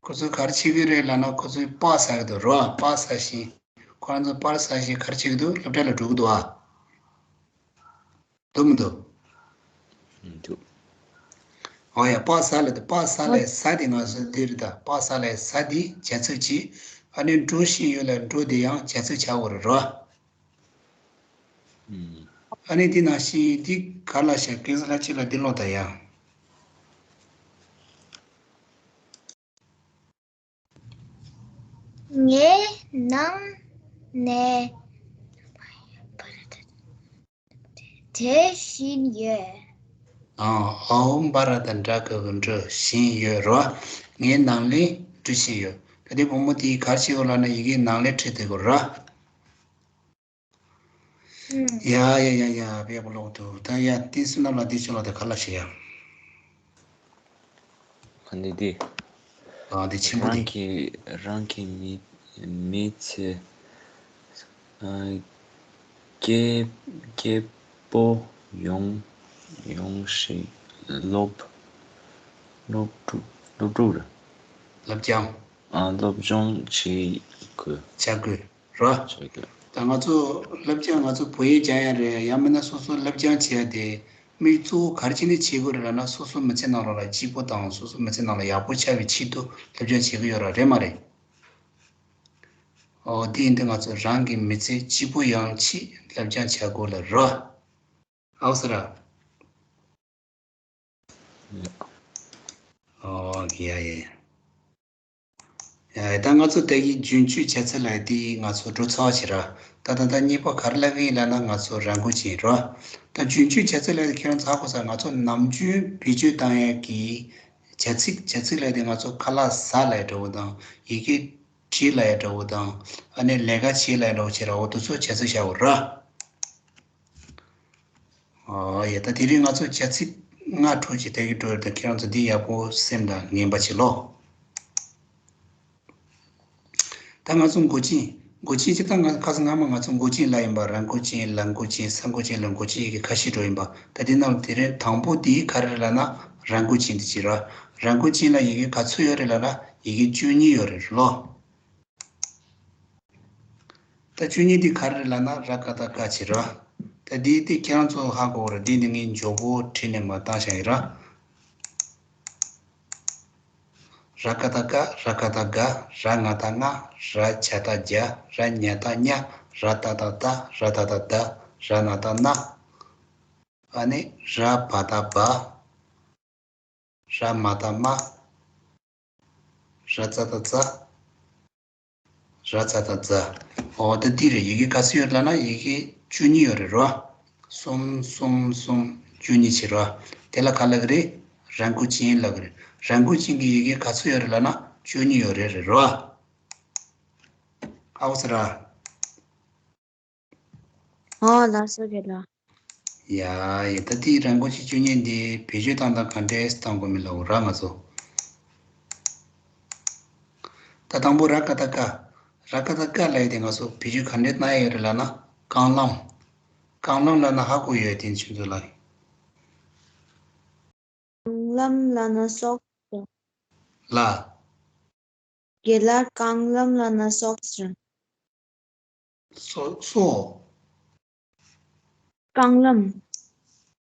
ཁོ་ཚོས་ག་རེ་བྱེད་ཀྱི་རེད་ལབ་ན། ཁོ་ཚོས་པགས་ཟ་གི་འདུག་རོ། པགས་ཟ་བཞིན། ཁོ་རང་ཚོ་པགས་ཟ་བཞིན་ག་རེ་བྱེད་ཀྱི་འདུག་སློབ་གྲྭ་ལ་འགྲོ་གི་འདུག་ཨ། འདུག་མི་འདུག་འདུག་ཨོ་ཡ། པགས་ཟ་ལབ་དུས་པགས་ཟ་ལབ་ཟ་དེ་ང་ཚོ་འདི་རེད་ད། པགས་ཟ་ལབ་ཟ་དེ་བྱ་ཚིག་གཅིག་ཨ་ནི་འགྲོ་བཞིན་ཡོད་ལབ་འགྲོ་དེ་ཡང་བྱ་ཚིག་ཆགས་དགོས་རེད་རོ། ཨ་ནི་འདི་ནང་བཞིན་འདི་ག་ལ་བཤད། སྐལ་བཟང་ལགས་གཅིག་ལ་འདི་ཀློག་དང་ཡ། ངས་ནང་ནས་བྲིས་བཞིན་ཡོད། ཨ། ཨའོ་འབའ་ར་དང་འདྲ་གི་འབྲི་བཞིན་ཡོད་རོ། ངས་ནང་ལས་འབྲི་བཞིན་ཡོད། ད་དེ་བུ་མོ་དེས་ག་རེ་བྱེད་དགོས་ལབ་ན་ཡི་གེ་ནང་ལས་བྲིས་བསྡད་དགོས་ར། ཡ་ཡ་ཡ་ཡ། དཔེ་ཡག་པོ་ཀློག་འདུག་ད་ཡ། བསྟན་བསོད་ནམས་ལགས་འདི་ཆོ་ལ་དེ་ག་ལ་ཞིག་ཡ། ག་འདི་འདི། ཨ་འདི་ཆེན་པོ་འདི། རང་གི་རང་གི་མི་མི་ཚེ། ཨ། སྐྱེ་སྐྱེ་བོ་ཡོང་ཡོང་ཞིག་སློབ་སློབ་ཕྲུག་སློབ་ཕྲུག་རེད། སློབ་སྦྱོང་། ཨ་སློབ་སྦྱོང་བྱེད་དགོས། བྱ་དགོས་རོ། བྱེད་དགོས། ད་ང་ཚོ་སློབ་སྦྱོང་ང་ཚོ་བོད་ཡིག་སྦྱང་ཡ་རེད། ཡང་མིན་ན་སོ་སོ་སློབ་སྦྱོང་བྱེད་ཡ་དེ་མིག་གཙོ་བོ་ག་རེ་བྱས་ནས་བྱེད་དགོས་རེད་ལབ་ན། སོ་སོ་མི་ཚེ་ནང་ལོགས་ལ་སྐྱིད་པོ་དང་སོ་སོ་མི་ཚེ་ནང་ལ་ཡག་པོ་ཆགས་པའི་ཆེད་དུ་སློབ་སྦྱོང་བྱེད་ཀྱི་ཡོད་ར། རེད་མ་རེད། ཨོ་དེ་ཡིན་དུས་ང་ཚོ་རང་གི་མི་ཚེ་སྐྱིད་པོ་ཡོང་ཆེད་སློབ་སྦྱོང་བྱ་དགོས་ལ་རོ། ཨའོ་ཟེར་ར། ཨོ་ཡ་ཡ་ཡ། ད་ང་ཚོ་ད་གི་རྒྱུན་སྤྱོད་བྱ་ཚིག་ལབ་དེ་ང་ཚོ་འགྲོ་ཚར་བ་ཞིག་ར། ད་ད་ད་གཉིས་པ་ག་རེ་ལབ་གི་ཡིན་ལབ་ན་ང་ཚོ་རང་འགུལ་ཅན་རོ། ད་རྒྱུན་སྤྱོད་བྱ་ཚིག་ལབ་དེ་ཁྱེད་རང་ཚོ་ཧ་གོ་ས། ང་ཚོ་ནམ་རྒྱུན་བེད་སྤྱོད་བཏང་ཡ་གི་བྱ་ཚིག་བྱ་ཚིག་ལབ་དེ་ང་ཚོ་ཁ་ལག་ཟ་ལབ་ཡ་འདྲ་བོ་དང་ཡི་གེ་བྲིས་ལབ་ཡ་འདྲ་བོ་དང་ཨ་ནི་ལས་ཀ་བྱེད་ལབ་ཡ་འདྲ་བོ་བྱེད་ར། འོ་དེ་ཚོ་བྱ་ཚིག་བྱ་བོ་ར། ཨོ་ཡ། ད་དེ་རིང་ང་ཚོ་བྱ་ཚིག་ལྔ་དྲུག་ཅིག་དེ་གི་འགྲོ་ཡོད། ད་ཁྱེད་རང་ཚོ་འདི་ཡག་པོ་སེམས་ལ་ངེས་པ་བྱེད་ལོ། ད་ང་ཚོ་མགོ་ཅན། མགོ་ཅན་ཅིག་ད་ང་ཁ་སང་སྔ་མ་ང་ཚོ་མགོ་ཅན་ལབ་ཡིན་པ། ར་མགོ་ཅན། ལ་མགོ་ཅན། ས་མགོ་ཅན། ལ་མགོ་ཅན་ཡི་གེ་ཁ་ཤས་འགྲོ་ཡིན་པ། ད་དེ་ནང་ལ་དེ་རིང་དང་པོ་འདི་ག་རེ་ལབ་ན་ར་མགོ་ཅན་འདི་ཅིག་ར། ར་མགོ་ཅན་ལ་ཡི་གེ་ག་ཚོད་ཡོད་རེད་ལབ་ན་ཡི་གེ་བཅུ་གཉིས་ཡོད་རེད་ལོ། ད་བཅུ་གཉིས་འདི་ག་རེ་རེད་ལབ་ན་ར་ག་བཏགས་རྐ་བྱེད་ར། ད་འདི་དེ་ཁྱེད་རང་ཚོ་ཧ་གོ་ར། འདི་ནི་ངས་མགྱོགས་པོ་བྲིས་ནས་མར་བཏང་བཞག་ཡིན་ར། ར་ག་བཏགས་རྐ། ར་ག་བཏགས་རྐ། ར་ང་བཏགས་རྔ། ར་ཇ་བཏགས་རྒྱ། ར་ཉ་བཏགས་རྙ། ར་ཏ་བཏགས་རྟ། ར་ད་བཏགས་རྡ། ར་ན་བཏགས་རྣ། ཨ་ནི་ར་བ་བཏགས་རྦ། ར་མ་བཏགས་རྨ། ར་ཙ་བཏགས་རྩ། ར་ཙ་བཏགས་རྫ། འོ་ད་འདི་རེད། ཡི་གེ་ག་ཚོད་ཡོད་ལབ་ན་ཡི་གེ་བཅུ་གཉིས་ཡོད་རེད་རོ། གསུམ་གསུམ་གསུམ་བཅུ་གཉིས་བྱེད་རོ། དེ་ལ་ག་ལབ་གི་རེད། ར་མགོ་ཅན་ལབ་གི་རེད། ར་མགོ་ཅན་གྱི་ཡི་གེ་ག་ཚོད་ཡོད་རེད་ལབ་ན་བཅུ་གཉིས་ཡོད་རེད་རེད་རོ། ཨའོ་ཟེར་ར། ཨོ་ལགས་སོ། རྒན་ལགས། ཡ་ཡ། ད་དེའི་ར་མགོ་ཅན་བཅུ་གཉིས་འདི་བེད་སྤྱོད་བཏང་སྟངས་ག་འདྲས་བཏང་དགོས་མིན་ལབ་ར་ང་ཚོ། ད་དང་པོ་ར་ག་བཏགས་རྐ། ར་ག་བཏགས་རྐ་ལབ་ཡ་དེ་ང་ཚོ་བེད་སྤྱོད་ག་འདྲས་བཏང་ཡ་ཡོད་རེད་ལབ་ན་རྐང་ལམ། རྐང་ལམ་ལབ་ན་ཧ་གོ་ཡོད་དེ་ཁྱོད་ཚོ་ལ། རྐང་ལམ་ལབ་ན་སོགས་རེད། ལ། རྒན་ལགས། རྐང་ལམ་ལབ་ན་སོགས་རེད། སོ་སོ། རྐང་ལམ།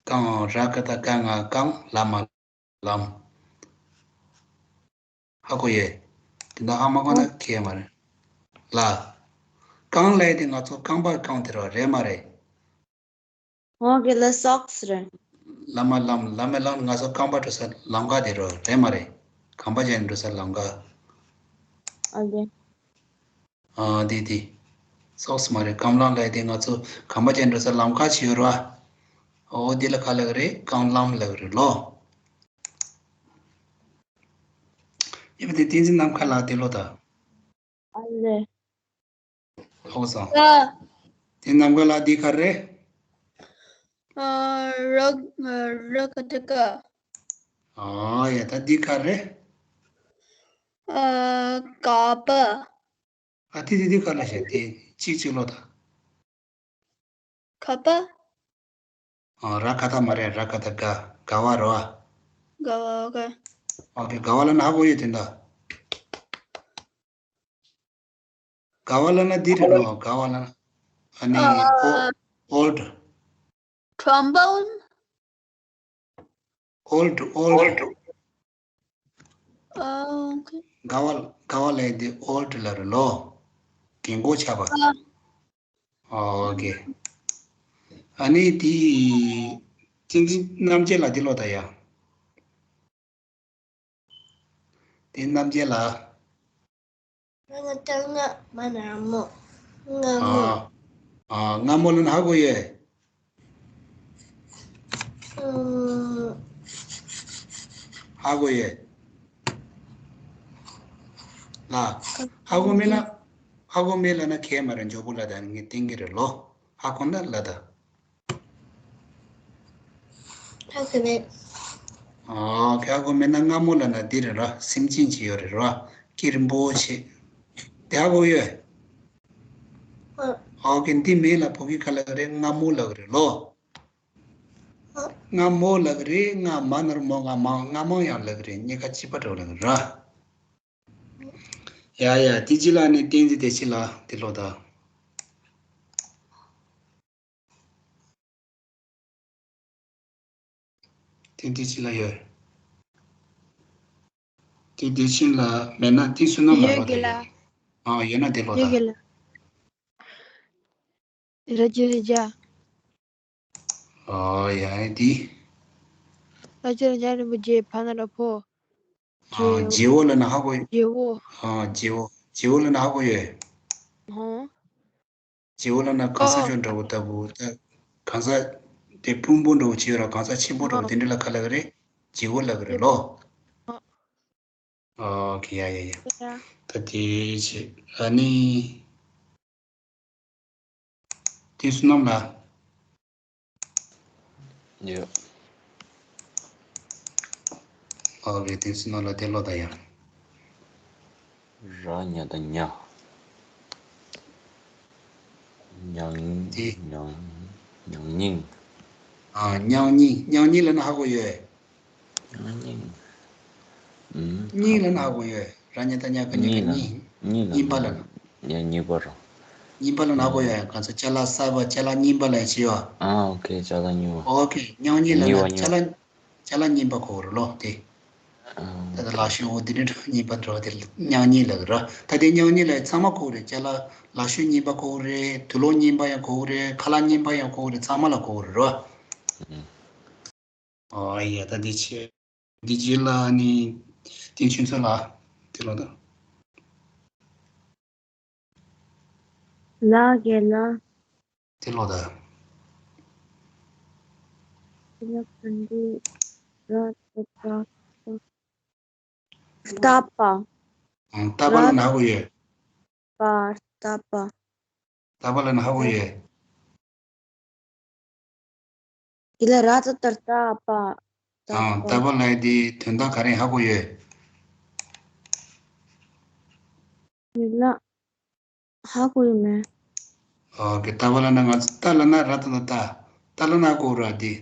རྐང་། ར་ག་བཏགས་རྐ་ང་རྐང་ལ་མ་ལམ། ཧ་གོ་ཡེ། དེ་འདྲ་ཧ་མ་གོ་ན་ཁྱད་མ་རེད། ལ། རྐང་ལབ་ཡ་དེ་ང་ཚོ་རྐང་པ་རྐང་དེ་རོ། རེད་མ་རེད། འོ་རྒན་ལགས། སོགས་རེད། ལ་མ་ལམ། ལ་མ་ལམ་ང་ཚོ་རྐང་པ་འགྲོ་ས་ལམ་ཁ་དེ་རོ། རེད་མ་རེད། རྐང་པ་བྱས་ནས་འགྲོ་ས་ལམ་ཁ། ཨ་ལེ། ཨ་དེ་དེ། སོགས་མ་རེད། རྐང་ལམ་ལབ་ཡ་དེ་ང་ཚོ་རྐང་པ་བྱས་ནས་འགྲོ་ས་ལམ་ཁ་ཅིག་ཡོད་རེད་བ། འོ་དེ་ལ་ག་ལབ་གི་རེད། རྐང་ལམ་ལབ་གི་རེད་ལོ། ཡིན་པ་དེ་བསྟན་འཛིན་ནམ་མཁའ་ལགས་དེ་ལོ་ད། ཨ་ལེ། ཧོ་སོང་། ད། དེ་ནམ་མཁའ་ལགས་འདི་ག་རེད། ཨ། ར། ར་ག་བཏགས་རྐ། ཨ་ཡ། ད་འདི་ག་རེད། ཨ། ག་པ། ཨ་དེ་དེ་དེ་ག་ལ་བཤད་དེ་གཅིག་གཅིག་ལོ་ད། ཁ་པ། ཨ། ར་ག་བཏགས་མ་རེད། ར་ག་བཏགས་རྒ། རྒ་བ་རོ། རྒ་བ། ཨོ་ཁེ། ཨོ་ཁེ། རྒ་བ་ལབ་ན་ཧ་གོ་ཡོད་དེ་འདྲ། རྒ་བ་ལབ་ན་འདི་རེད་ནོ། རྒ་བ་ལབ་ན་ཨ་ནི་ཨ། ཨོལ་ཌི། Trombone. Old, old. ཨོ་ཁེ། རྒ་བ། རྒ་བ་ལབ་དེ་ཨོལ་ཌི་ལབ་རེད་ལོ། རྒན་གོག་ཆགས་པ། ཨ། ཨོ་ཁེ། ཨ་ནི་དེ་བསྟན་འཛིན་རྣམ་རྒྱལ་ལགས་འདི་ལོ་ད་ཡ། དེ་རྣམ་རྒྱལ་ལགས། ང་ལྟར་སྔ་མ་ན་མོ། སྔ་མོ། ཨ། ཨ། སྔ་མོ་ལབ་ན་ཧ་གོ་ཡོད། ཨུམ། ཧ་གོ་ཡོད། ལ། ཧ་གོ་མེད་ན། ཧ་གོ་མེད་ལབ་ན་ཁྱད་མ་རེད། མགྱོགས་པོ་ལབ་ད། ངས་བསྟན་གྱི་རེད་ལོ། ཧ་གོ་ན་ལབ་ད། ཧ་གོ་མེད། ཨོ་ཁེ། ཧ་གོ་མེད་ན་སྔ་མོ་ལབ་ན་འདི་རེད་ར། སེམས་ཅན་ཅིག་ཡོད་རེད་ར། སྐྱིད་པོ་ཆེ། དེ་ཧ་གོ་ཡོད། ཨོ་ཀེ། འདི་མེད་ལ་བོད་སྐད་ག་ལབ་ཀྱི་རེད། སྔ་མོ་ལབ་ཀྱི་རེད་ལོ། སྔ་མོ་ལབ་ཀྱི་རེད། སྔ་མ་ན་རོ་མོ། སྔ་མ། སྔ་མ་ཡང་ལབ་ཀྱི་རེད། གཉིས་ཀ་གཅིག་པ་འདྲ་བོ་ལབ་ཀྱི་རེད། ཡ་ཡ། དེ་རྗེས་ལ་ནི་བསྟན་འཛིན་བདེ་ཆེན་ལགས་དེ་ལོ་ད། དེ་བདེ་ཆེན་ལགས་ཡོད། དེ་བདེ་ཆེན་ལགས་མེད་ན་དེ་བསོད་ནམས་ལགས་ཡོད་ལོ་ད་ཡོད། ཨ། ཡོད་ན་དེ་ལོ་ད། ཡོད་གི་ལགས། ར་ཇི་ར་ཇ། ཨ་ཡ་དེ། ར་ཇི་ར་ཇ་རིན་པོ་ཆེ་ཕ་ན་ར་ཕོ། ཨ། རྗེ་བོ་ལབ་ན་ཧ་གོ་ཡོད། རྗེ་བོ། ཨ། རྗེ་བོ། རྗེ་བོ་ལབ་ན་ཧ་གོ་ཡོད། ཧོ། རྗེ་བོ་ལབ་ན་གང་ཟག་ཨོ། ཅོ་འདྲ་བོ་ལྟ་བུ་ད། གང་ཟག་དེ་སྤུན་པོ་འདྲ་བོ་བྱེད་ར། གང་ཟག་ཆེན་པོ་འདྲ་བོ་ཨོ། དེ་འདྲ་ལ་ག་ལབ་ཀྱི་རེད། རྗེ་བོ་ལབ་ཀྱི་རེད་ལོ། ཨོ། ཨོ་ཁེ། ཡ་ཡ་ཡ། ཡ། ད་དེ་བྱས། ཨ་ནི། དེ་བསོད་ནམས་ལགས། ཡོད། ཨོ་ཁེ། དེ་བསོད་ནམས་ལགས་དེ་ལོ་ད་ཡ། ར་ཉ་བཏགས་རྙ། རྙ། དེ། རྙ། རྙ་སྙིང་། ཨ། རྙ་སྙིང་། རྙ་སྙིང་ལབ་ན་ཧ་གོ་ཡོད། རྙ་སྙིང་། ཨུམ། སྙིང་ལབ་ན་ཧ་གོ་ཡོད། ར་ཉ་བཏགས་རྙ་ག་རྙིང་། ག་རྙིང་། རྙིང་། རྙིང་ལབ་རྙིང་པ་ལབ་ན། ཡ། རྙིང་པ་རོ། རྙིང་པ་ལབ་ན་ཧ་གོ་ཡོད། ཡ། གང་ཟག་ཅ་ལག་གསར་པ། ཅ་ལག་རྙིང་པ་ལབ་ཡ་ཅིག་ཡོད། ཨ། ཨོ་ཁེ། ཅ་ལག་རྙིང་པ། ཨོ་ཁེ། རྙ་སྙིང་ལབ་ན་རྙིང་པ། ཅ་ལག་ཅ་ལག་རྙིང་པ་གོ་གི་རེད་ལོ་དེ། ཨ། ད་ལྟ་ལག་ཤོས་འོ་དེ་འདྲ་རྙིང་པ་འདྲ་བ་དེ་རྙ་སྙིང་ལབ་ཀྱི་རེད། ད་དེ་རྙ་སྙིང་ལབ་ཚང་མ་གོ་གི་རེད། ཅ་ལག་ལག་ཤོས་རྙིང་པ་གོ་གི་རེད། དུག་ལོག་རྙིང་པ་ཡང་གོ་གི་རེད། ཁ་ལག་རྙིང་པ་ཡང་གོ་གི་རེད། ཚང་མ་ལ་གོ་གི་རེད། ཨ། ཡ། ད་འདི་བྱས། འདི་རྗེས་ལ་ནི་བསྟན་ཆོས་མཚོ་ལགས་དེ་ལོ་ད། ལ་གེ་ལ། དེ་ལོ་ད། དེ་ལ་ག་འདི་ར་ཏ་ཏ། ཏ་པ། ཨང་། ཏ་པ་ལབ་ན་ཧ་གོ་ཡོད། པ། ཏ་པ། ཏ་པ་ལབ་ན་ཧ་གོ་ཡོད། དེ་ལ་ར་ཏ་ཏ་ར་ཏ་པ། ཏ་ཨང་། པ། ཏ་པ་ལབ་དེ་དོན་དག་ག་རེ་ཧ་གོ་ཡོད། དེ་ལ་ཧ་གོ་ཡོད་མེད། ཨོ་ཁེ། ཏ་པ་ལབ་ན། ང་ཚོ་ཏ་ལབ་ན་ར་ཏ་ཏ་ཏ། ཏ་ལབ་ན་ཧ་གོ་ར་དེ།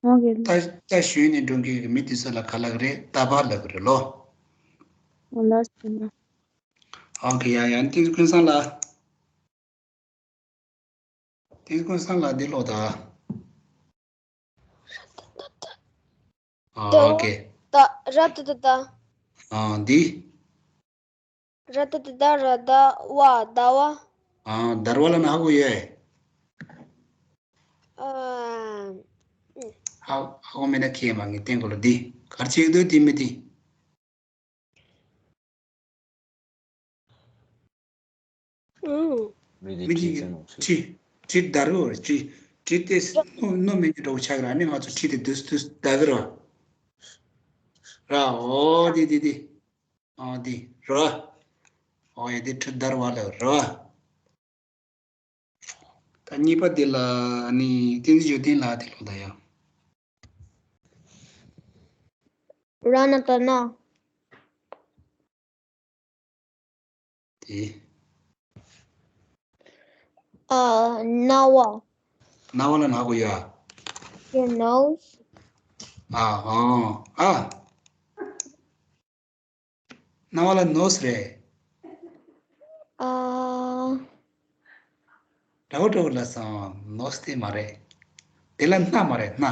ཨོ་ཁེ། རྟ། རྟ་ཞོན་ནས་འགྲོ་མཁན་གྱི་མི་དེ་ཚོ་ལ་ག་ལབ་ཀྱི་རེད། རྟ་པ་ལབ་ཀྱི་རེད་ལོ། ཨོ་ལགས་སོ། ཨོ་ཁེ། ཡ་ཡ། བསྟན་འཛིན་ཀུན་བཟང་ལགས། བསྟན་འཛིན་ཀུན་བཟང་ལགས་འདི་ལོ་ད། ཨོ་ཁེ། ད། ར་ཏ་ཏ་ཏ། ཨ། འདི། ར་ཏ་ཏ་ཏ་ར་ད་བ། ཟླ་བ། ཨ། དར་བ་ལབ་ན་ཧ་གོ་ཡོད། ཨ། ཧ་ཧ་གོ་མེད་ན་ཁྱེད་མ་ངས་བསྟན་གོ་ལ། འདི་ག་རེ་བྱེད་ཀྱི་འདུག་འདི་མི་འདི། ཨུ། མི་འདི་མི་འདི་གྲི་ཅན་ནོ་ཆུ། གྲི། གྲི་དར་གོ་རེད། གྲི། གྲི་དེ་སྣོ་སྣོ་མེད་ཀྱི་འགྲོ་ཆགས་ར། ནི་ང་ཚོ་གྲི་དེ་དུས་དུས་དར་གི་ར། ར། ཨོ་དེ་དེ་དེ། ཨོ་དེ་ར། ཨོ་ཡ། དེ་གྲི་དར་བ་ལ་ར། ད་གཉིས་པ་དེ་ལ་ནི་བསྟན་འཛིན་འབྱོར་ལྡན་ལགས་དེ་ལོ་ད་ཡ། ར་ན་ཏ་རྣ། དེ། ཨ། རྣ་བ། རྣ་བ་ལབ་ན་ཧ་གོ་ཡ། Your nose. ཨ། ཨ། ཨ། རྣ་བ་ལ་ནོ་སི་རེད། ཨ། འདྲ་བོ་འདྲ་བོ་ལབ་སོང་། ནོ་སི་དེ་མ་རེད། དེ་ལ་སྣ་མ་རེད། སྣ།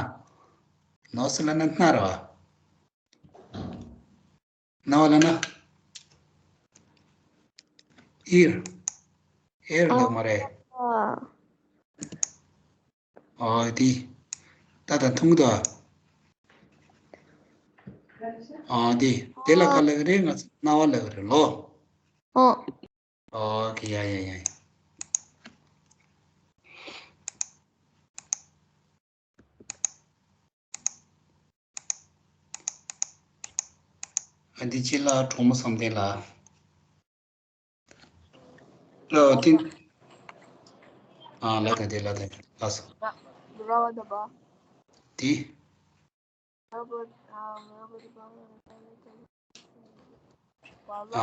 ནོ་སི་ལབ་ན་སྣ་རེད་བ། རྣ་བ་ལབ་ན། ཨིར། ཨིར་ལབ་མ་རེད། ཨ། ཨོ་དེ། ད་ད་ཐུང་དོ། ཨོ་དེ། དེ་ལ་ག་ལབ་ཀྱི་རེད། ང་ཚོ་རྣ་བ་ལབ་ཀྱི་རེད་ལོ། ཨོ། ཨོ་ཁེ། ཡ་ཡ་ཡ་ཡ། ཨ། འདི་ཕྱི་ལ་གྲོགས་མོ་བསམ་གཏན་ལགས། ལ་ཏིན། ཨ། ལ་ད་དེ་ལ་ད་ལ་སོ། ར་བ་ད་བ། དེ། ཨ།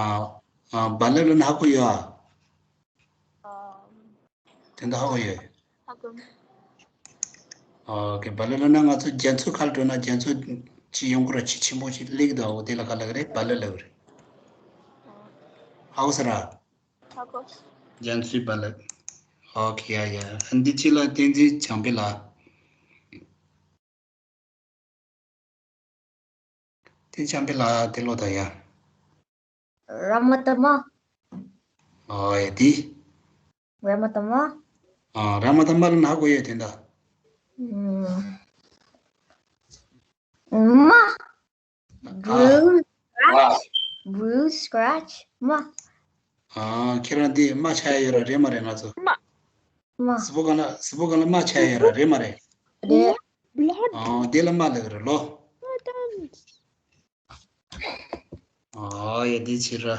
ཨ། བ་ལ་ལ་ན་ཧ་གོ་ཡོད་ཨ། དེ་འདྲ་ཧ་གོ་ཡོད། ཧ་གོ། ཨོ་ཁེ། བ་ལི་ལབ་ན་ང་ཚོ་རྒྱ་མཚོའི་ཁ་ལ་འགྲོ་ན་རྒྱ་མཚོ་ཅིག་ཡོང་གི་ར། ཆེ་ཆེན་པོ་ཅིག་སླེབས་འདུག་འོ་དེ་ལ་ག་ལབ་ཀྱི་རེད། བ་ལི་ལབ་ཀྱི་རེད། ཧ་གོ་སོང་ར། ཧ་གོ། རྒྱ་མཚོའི་བ་ལི། ཨོ་ཁེ། ཡ་ཡ། ཨ་འདི་ཅི་ལ་བསྟན་འཛིན་བྱམས་པའི་ལ། དེ་བྱམས་པའི་ལ་དེ་ལོ་ད་ཡ། ར་མ་ཏ་མ། ཨོ་ཡ་དེ། ར་མ་ཏ་མ། ཨ་ར་མ་ཏ་མ་ལ་ན་གོ་ཡོད་དེ་འདྲ། ཨུམ། མ། ཨ། Blue scratch. Blue scratch. མ། ཨ་ཁྱེད་རང་འདི་མ་ཆགས་ཡོད་ར་རེད་མ་རེད། ང་ཚོ་མ། མ། གཟུགས་པོ་གང་ལ་གཟུགས་པོ་གང་ལ་མ་ཆགས་ཡོད་ར་རེད་མ་རེད། རེད། Blood. ཨ་འདི་ལ་མ་ལབ་ཀྱི་རེད་ལོ། Blood. ཨ་ཡ་འདི་ཕྱིར་ར།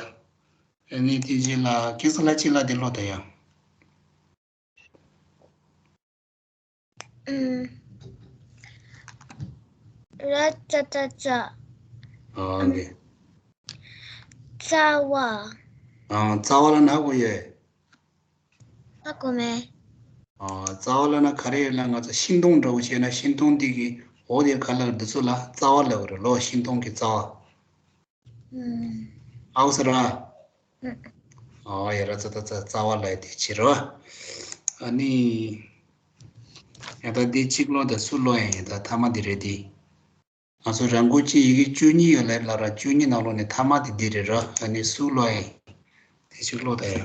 ཨ་ནི་དེ་རྗེས་ལ་ཁྱེད་ཚོ་ལ་ཅི་ལ་འདི་ལོ་ད་ཡ། ཨུམ། ར་ཙ་ཏ་ཙ། ཨ་ནི། རྩ་བ། ཨ་རྩ་བ་ལ་ན་གོ་ཡོད། ཧ་གོ་མེད། ཨ་རྩ་བ་ལ་ན་ག་རེ་ཡོད་ལ། ང་ཚོ་ཤིང་སྡོང་འདྲ་བོ་བྱས་ན་ཤིང་སྡོང་འདི་གི་འོ་དེ་ག་ལ་འདི་ཚོ་ལ་རྩ་བ་ལབ་ཀྱི་རེད་ལོ། ཤིང་སྡོང་གི་རྩ་བ། ཨུམ། ཨའུ་ཟེར་ར། ཨུམ། ཨོ་ཡ། ར་ཙ་ཏ་ཙ། རྩ་བ་ལ་ཡ་དེ་ཕྱིར་ར། ཨ་ནི། ཡ་ད་འདི་གཅིག་ཀློག་དང་སུ་ཀློག་ཡ། ཡ་ད་ཐ་མ་འདི་རེད་དེ། ང་ཚོ་རང་འགུལ་གྱི་ཡི་གེ་བཅུ་གཉིས་ཡོད་ལེ་ལ་ར། བཅུ་གཉིས་ནང་ལོགས་ནས་ཐ་མ་དེ་འདི་རེད་ར། ཨ་ནི་སུ་ཀློག་ཡ། དེ་གཅིག་ཀློག་དང་ཡ།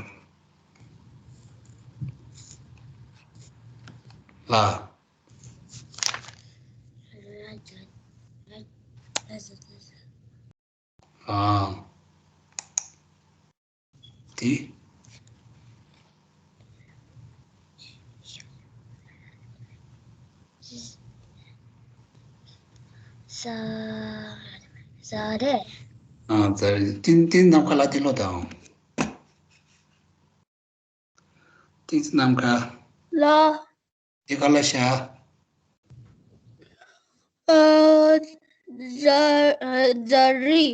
ལ། ཨ། དེ། ཟ། ཟ་རེད། ཨ་ཟ་རེད། ཏིན་ཏིན་ནམ་མཁའ་ལ་དེ་ལོ་དང་། ཏིན་ནམ་མཁའ། ལ། དེ་ག་ལ་བཞག་ཨ། ཛ་ཨ། ཛ་རི།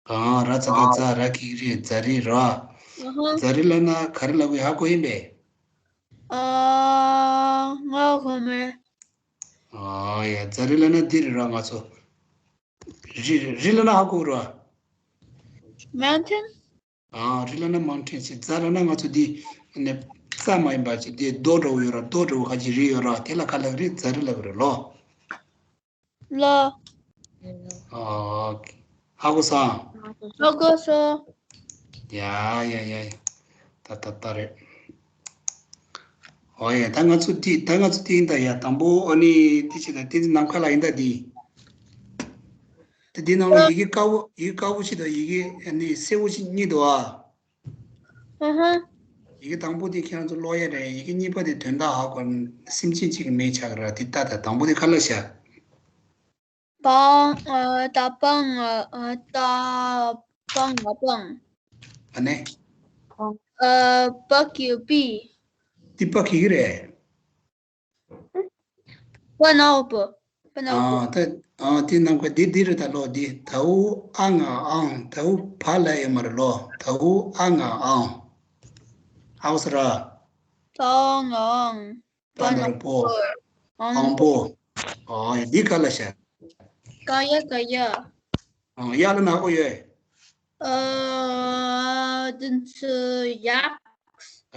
གང་། ར་ཙ་ཏ་ཛ། ར་གི་རི། ཛ་རི་ར། ཨ་ཧ། ཛ་རི་ལབ་ན་ག་རེ་ལབ་དགོས་ཧ་གོ་ཡིན་པས། ཨ། ང་གོ་མེད། ཨ་ཡ། ཛ་རི་ལབ་ན་འདི་རེད་ར། ང་ཚོ་རི་རི་ལབ་ན་ཧ་གོ་ར། Mountain. ཨ་རི་ལབ་ན་མའུན་ཊེན་ཞིག་ཛ་ལབ་ན་ང་ཚོ་འདི་ནས་རྩྭ་མ་ཡིན་པ་ཅིག་འདི་རྡོ་འདྲ་བོ་ཡོད་ར། རྡོ་འདྲ་བོ་ཁ་ཅིག་རི་ཡོད་ར། དེ་ལ་ག་ལབ་རེད། ཛ་རི་ལབ་རེད་ལོ། ལ། ཨ་ཧ་གོ་སོང་། ཧ་གོ་སོང་། ཡ་ཡ་ཡ་ཡ། ད་ད་ད་རེད། ཨོ་ཡ། ད་ང་ཚོ་འདི་ད་ང་ཚོ་འདི་ཡིན་ད་ཡ། དང་པོ་ཨ་ནི་འདི་བྱེད་ད། ཏིན་ནམ་མཁའ་ལ་ཡིན་ད་འདི། ད་འདི་ནང་ལ་ཡི་གེ་དཀར་པོ་ཡི་གེ་དཀར་པོ་ཞིག་དང་ཡི་གེ་ཨ་ནི་སེར་པོ་ཞིག་གཉིས་འདུག་ཨ། ཨ་ཧ། ཡི་གེ་དང་པོ་དེ་ཁྱེད་རང་ཚོ་ཀློག་ཡ་རེད། ཡི་གེ་གཉིས་པ་དེ་དོན་དག་ཧ་གོ། སེམས་ཅན་གཅིག་གི་མིང་ཆགས་ཀྱི་རེད། དེ་ལྟ་ད་དང་པོ་དེ་ག་ལ་བཞག་པང་། ཨ། ད་པང་། ཨ། ད་པང་། ཨ་པང་། ཨ་ནི། ཨ། པ་གི་པི། འདི་པ་གི་གི་རེད། པ་ན་པོ། པ་ན་པོ། ཨ་ད་ཨ་དེ་ནམ་མཁའ་འདི་འདི་རེད་ད་ལོ། འདི་ད་འུ་ཨ་ང་ཨང་། ད་འུ་བ་ལ་ཡོད་མ་རེད་ལོ། ད་འུ་ཨ་ང་ཨང་། ཧ་གོ་སོང་ར། ད་ང་ཨང་། པ་ན་པོ། ཨང་པོ། ཨ་འདི་ག་ལ་བཞག་ག་ཡ་ག་ཡ། ཨ་ཡ་ལ་ན་ཧ་གོ་ཡོད། ཨ་དེ་ཚོ་ཡ།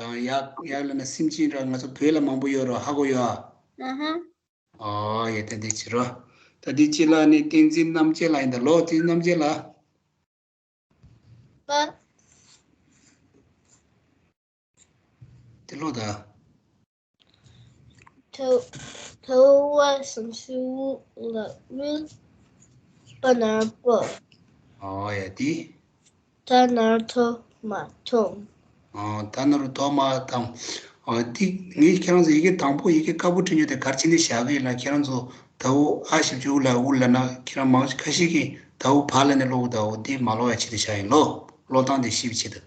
ཨ་ཡ་ཡ་ལ་ན་སེམས་ཅན་ར། ང་ཚོ་བོད་ལ་མང་པོ་ཡོད་ར། ཧ་གོ་ཡོད་ཨ། ཨ་ཧ། ཨ་ཡ་ད་འདི་བྱེད་ར། ད་འདི་ཅི་ལ་ནི་བསྟན་འཛིན་རྣམ་རྒྱལ་ལ་ཡིན་ད་ལོ། བསྟན་འཛིན་རྣམ་རྒྱལ་ལ། པ། དེ་ལོ་ད། ཐ་ཐ་བ་སུམ་ཅུ་ལ་མི་པ་ན་པོ། ཨོ་ཡ་དེ། ད་ན་རུ་ཐོ་མ་ཐོམ། ཨོ་ད་ན་རུ་ཐོ་མ་ཐོམ། ཨོ་དེ་ངས་ཁྱེད་རང་ཚོ་ཡི་གེ་དང་པོ་ཡི་གེ་དཀར་པོ་བྲིས་ཉོ་དེ་གར་ཕྱིན་ནས་བཞག་གི་ཡིན་ལ། ཁྱེད་རང་ཚོ་ད་འུ་ཨ་ཞབས་ཀྱུ་འུ་ལ་འུ་ལ་ན་ཁྱེད་རང་མང་ཆེ་ཁ་ཤས་ཀྱིས་ད་འུ་བ་ལ་ནས་ཀློག་གི་ད་འུ་དེ་མ་ཀློག་ཡ་ཆེད་དུ་བཞག་ཡིན་ལོ། ཀློག་སྟངས་དེ་ཤེས་པའི་ཆེད་དུ།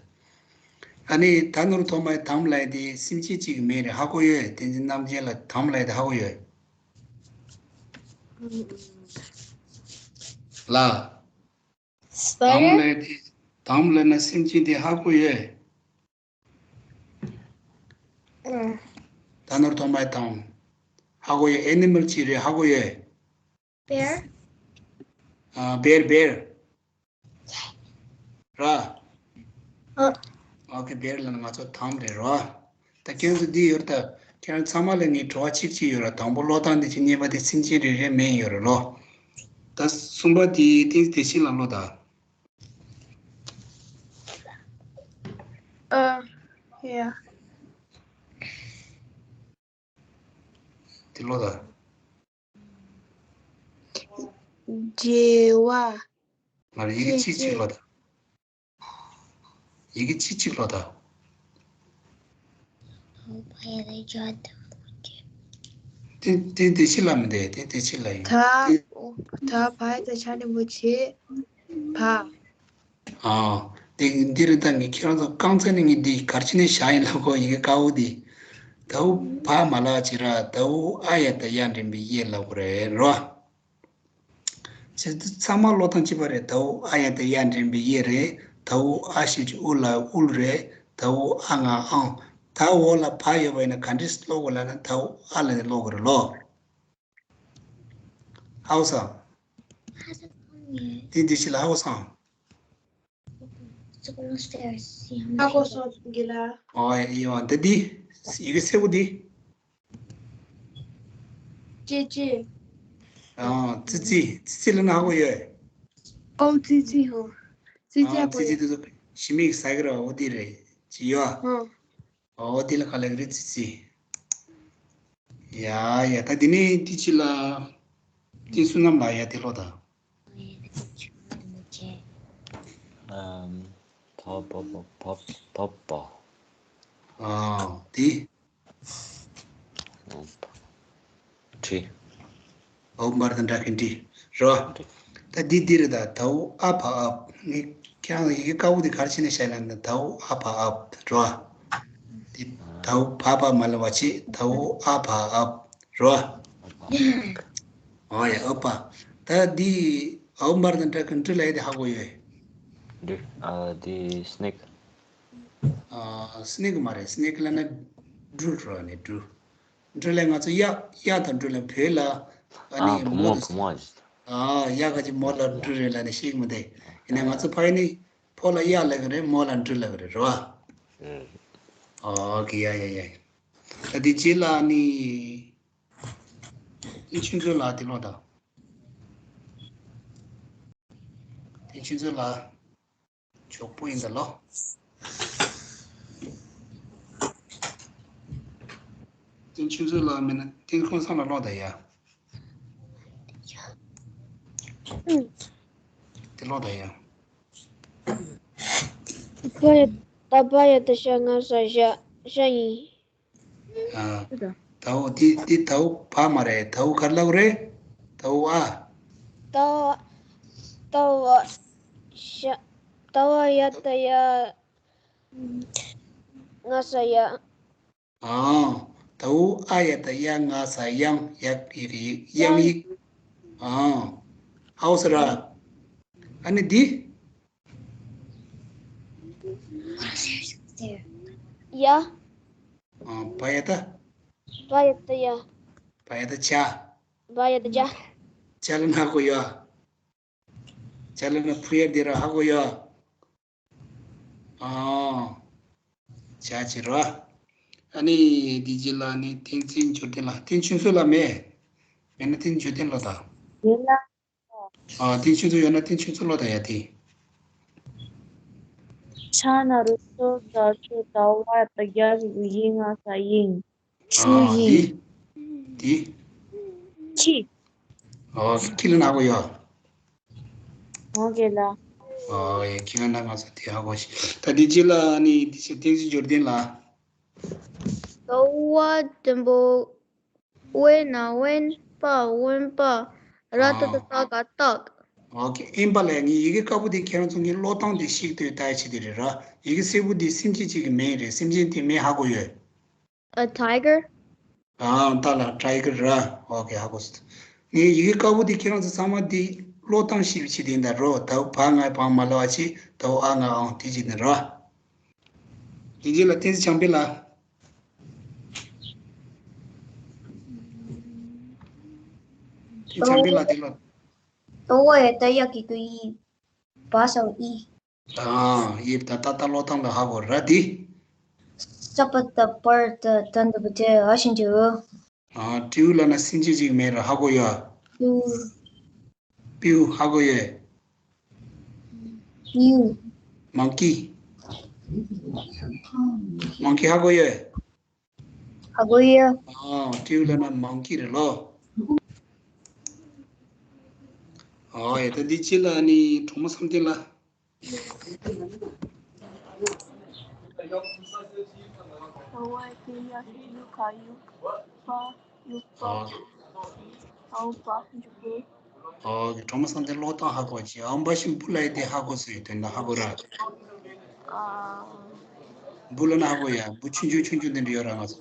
ཨ་ནི་ད་ནོར་ཐོག་མའི་དམ་ལ་ཡ་དེ་སེམས་ཅན་གཅིག་གི་མིང་རེད། ཧ་གོ་ཡོད། བསྟན་འཛིན་རྣམ་རྒྱལ་ལ་དམ་ལ་ཡ་དེ་ཧ་གོ་ཡོད། ལ། དམ་ལ་ཡ་དེ་དམ་ལ་ན་སེམས་ཅན་དེ་ཧ་གོ་ཡོད། ཨ། ད་ནོར་ཐོག་མའི་དང་། ཧ་གོ་ཡོད། ཨེ་ནི་མལ་ཅི་རེད་ཧ་གོ་ཡོད། Bear. ཨ། བེར་བེར། ར། ཨ། ཨོ་ཁེ། བེར་ལབ་ན་ང་ཚོ་དམ་རེད་རོ། ད་ཁྱེད་ཚོ་འདི་ཡོད་ད། ཁྱེད་རང་ཚང་མ་ལ་ངས་དྲི་བ་གཅིག་གཅིག་ཡོད་ར། དང་པོ་ཀློག་སྟངས་འདི་ཅི་གཉིས་པ་དེ་སེམས་ཅན་རེ་རེ་མིང་ཡོད་ར་ལོ། ད་གསུམ་པ་དེ་ཏིང་དེ་ཤི་ལ་ལོ་ད། ཨ། ཡ། དེ་ལོ་ད། རྒྱལ་བ། ང་ལ་ཡི་གེ་གཅིག་གཅིག་ལོ་ད། ཡི་གེ་གཅིག་གཅིག་ལོ་ད། དེ་དེ་དེ་ཕྱི་ལ་མི་འདུག་དེ་དེ་ཕྱི་ལ་ཡིན། ད་དེ་ད་བ་ཡ་ད་ཆ་འདི་མོ་ཆེ། བ། ཨ། དེ་འདི་རེད། ད་ངས་ཁྱེད་རང་ཚོ་རྐང་རྩེད་ནས་ངས་འདི་གར་ཕྱིན་ནས་བཞག་ཡིན་ལ་གོ། ཡི་གེ་དཀར་པོ་འདི། ད་འུ་བ་མ་ལ་ཅི་ར། ད་འུ་ཨ་ཡ་ད་ཡ་འདྲེན་པའི་ཡེ་ལ་གོ་རེད་རོ། ཚེ་འདི་ཚང་མ་ཀློག་སྟངས་གཅིག་པ་རེད། ད་འུ་ཨ་ཡ་ད་ཡ་འདྲེན་པའི་ཡེ་རེད། ད་འུ་ཨ་ཞབས་ཀྱུ་ཨུ་ལ་ཨུལ་རེད། ད་འུ་ཨ་ང་ཨང་། ད་འོ་ལ་བ་ཡོད་པ་ཡིན་ན་ག་འདྲས་ཀློག་དགོས་ལབ་ན་ད་འུ་ཨ་ལ་ནས་ཀློག་དགོས་རེད་ལོ། ཧ་གོ་སོང་། དེ་འདི་ཕྱི་ལ་ཧ་གོ་སོང་། ཧ་གོ་སོང་གི་ལ། ཨོ་ཡ་ཡ། འདི་འདི་ཡི་གེ་སེར་པོ་འདི། ཅེ་ཅེ། ཨ། ཙི་ཙི། ཙི་ཙི་ལབ་ན་ཧ་གོ་ཡོད། ཨོ་ཙི་ཙི་ཧོ། ཙི་ཙི། ཨ་ཙི་ཙི་དེ་ཚོ་ཞི་མིག་ཟ་གི་ར། འོ་དེ་རེད་ཅི་ཡོད། ཨོ་དེ་ལ་ག་ལ་གི་རེད་ཙི་ཙི། ཡ་ཡ། ད་དེ་ནས་དེ་ཅི་ལ། དེ་བསོད་ནམས་ལགས་ཡ་དེ་ལོ་ད། ཨམ། ཕ་ཕ་ཕ་ཕ་ཕ་ཕ། ཨ་དེ། ཁྲི། འོ་མར་དང་འདྲ་མཁན་འདི་རོ། ད་འདི་འདི་རེད་ད། དའོ་ཨ་ཕ་ཨབ། ངས་ཁྱེད་རང་ཡི་གེ་དཀར་པོ་འདི་ག་རེ་བྱས་ནས་བཞག་ལབ་ན། དའོ་ཨ་ཕ་ཨབ་རོ། འདི་དའོ་ཕ་ཕ་མ་ལབ་པ་བྱས། དའོ་ཨ་ཕ་ཨབ་རོ། ཨོ་ཡ་ཨོ་པ། ད་འདི་འོ་མར་དང་འདྲ་མཁན་འབྲུ་ལབ་ཡ་དེ་ཧ་གོ་ཡོད། འབྲུ། ཨ་དེ་སི་ནེག། ཨ་སི་ནེག་མ་རེད། སི་ནེག་ལབ་ན་འབྲུ་རོ་ནི་འབྲུ། འབྲུ་ལ་ང་ཚོ་གཡག་གཡག་དང་འབྲུ་ལ་བོད་ལ། ཨ་ཨ་ནི་བུ་མོ། མོ་དང་། བུ་མོ། ཨ་གཡག་ག་ཅིག་མོ་ལ་འབྲུ་རེད་ལབ་ནས་ཤེས་ཀྱི་མི་འདུག་ཡིན་ནའི་ང་ཚོ་ཕ་ཡུལ་ནས་ཕོ་ལ་གཡག་ལབ་ཀྱི་རེད། མོ་ལ་འབྲུ་ལབ་ཀྱི་རེད། རེད་བ། ཨོ་ཀེ། ཡ་ཡ་ཡ། ད་དེ་རྗེས་ལ་ནི་དེ་ཆུ་མཛོད་ལ་དེ་ལོ་ད། དེ་ཆུ་མཛོད་ལ། ཇོག་པོ་ཡིན་ད་ལོ། ཏིང་ཆུ་ཚོད་ལ་མིན་ན་ཏིང་ཁོང་སང་ལ་ལོག་ད་ཡ། ཏི་ལོག་ད་ཡ། པ་ཡ། ད་པ་ཡ་ད་ཤ་ང་ས་ཤ་ཤ་ཡིན། ཨ། ད་འོ་ཏི་ཏི་ད་འོ་བ་མ་རེད། ད་འོ་གར་ལ་འོ་རེད། ད་འོ་ཨ། ད་འོ་ད་འོ་ཤ་ད་འོ་ཡ་ད་ཡ། ང་ས་ཡ། ཨ། ད་འུ་ཨ་ཡ་ད་ཡ་ང་ས་ཡང་ཡག་ཡིག་ཡིག་ཡང་ཡིག་ཨ། ཧའོ་ས་ར། ཨ་ནི་འདི། ཡ། ཨ། བ་ཡ་ད། བ་ཡ་ད་ཡ། བ་ཡ་ད་བྱ། བ་ཡ་ད་བྱ། བྱ་ལ་ན་གོ་ཡ། བྱ་ལ་ན་ཕུ་ཡ་འདི་ར་ཧ་གོ་ཡ། ཨ། བྱ་ཅི་ར། ཨ་ནི་འདི་ཅི་ལ་ནི་ཏིང་ཚིག་འབྱོར་ལྡན་ལ། ཏིང་ཆུ་ཚོད་ལ་མེད། མེད་ན་ཏིང་འབྱོར་ལྡན་ལོ་ད། ཡོད་ལ། ཨ། ཏིང་ཆུ་ཚོད་ཡོད་ན་ཏིང་ཆུ་ཚོད་ལོ་ད་ཡ་ཏི། ཆ་ན་རུ་སོ་ས་ཆུ་ད་བ་ད་རྒྱ་གི་གུ་ཡིན་ང་ས་ཡིན། ཆུ་ཨ། ཡིན། འདི། འདི། ཁྱི། ཨ། ཁྱི་ལ་ན་གོ་ཡ། ཨོ་ཀེ་ལ། ཨ་ཡ། ཁྱི་ལ་ན་ང་ས་དེ་ཧ་གོ་ཤི། ད་འདི་ཅི་ལ་ནི་འདི་ཅི་ཏིང་ཚིག་འབྱོར་ལྡན་ལ། ད་བ་དང་པོ། དབེན་ན་དབེན། པ་དབེན་པ། ར་ཏ་ཏ་ཏ་ག་སྟག་ཨོ་ཀེ། ཨིན་པ་ལས་ངས་ཡི་གེ་དཀར་པོ་དེ་ཁྱེད་རང་ཚོ་ངས་ཀློག་སྟངས་དེ་ཤེས་ཀྱི་འདུག་ལྟ་ཡ་ཆེད་དུ་རེད་ར། ཡི་གེ་སེར་པོ་དེ་སེམས་ཅན་གཅིག་གི་མིང་རེད། སེམས་ཅན་དེ་མིང་ཧ་གོ་ཡོད། A tiger. ཨ་ད་ལ་ཊའི་གར་ར། ཨོ་ཀེ། ཧ་གོ་སོང་། ངས་ཡི་གེ་དཀར་པོ་དེ་ཁྱེད་རང་ཚོ་ཚང་མ་དེ་ཀློག་སྟངས་ཤེས་པའི་ཆེད་དུ་ཡིན་ད་རོ། ད་བ་ང་བ་མ་ལ་བ་ཆེ། ད་འོ་ཨ་ང་ཨང་དེ་ཅི་ནི་ར། དེ་རྗེས་ལ་ཏིང་ཚིག་བྱམས་པའི་ལ། ཨི་ཆ་འདི་ལ་འདི་ལ། ཏོ་བ་ཡ་ཏ་ཡ་གི་གུ་ཡི། བ་ས་བ་ཨི། ཨ་ཡིབ་ད་ཏ་ཏ་ཀློག་སྟངས་ལ་ཧ་གོ་ར་འདི། ས་པ་ཏ་པར་ཏ་ཏ་འདི་བ་ཏེ་ཨ་ཤིན་ཏེ་འོ། ཨ་ཏིའུ་ལ་ན་སིན་ཅི་ཅིག་མེད་ར་ཧ་གོ་ཡ། ཏིའུ། པིའུ་ཧ་གོ་ཡ། ཡུ། མང་ཀི། མང་ཀི་ཧ་གོ་ཡོད། ཧ་གོ་ཡོད། ཨ་ཏིའུ་ལ་ན་མང་ཀི་རེད་ལོ། ཨ་ཡ་ད་འདི་ཅི་ལ་ནི་གྲོགས་མོ་བསམ་གཏན་ལ། ཨོ་གི་གྲོགས་མོ་བསམ་གཏན་ཀློག་སྟངས་ཧ་གོ་ཅི། ཨམ་བ་ཤིང་བུ་ལ་ཡི་དེ་ཧ་གོ་སོང་དོན་དག་ཧ་གོ་ར། བུ་ལ་ན་ཧ་གོ་ཡ་བུ་ཆུང་ཆུང་ཆུང་ཆུང་དེ་འདྲ་ཡོད་ར་ང་ཚོ།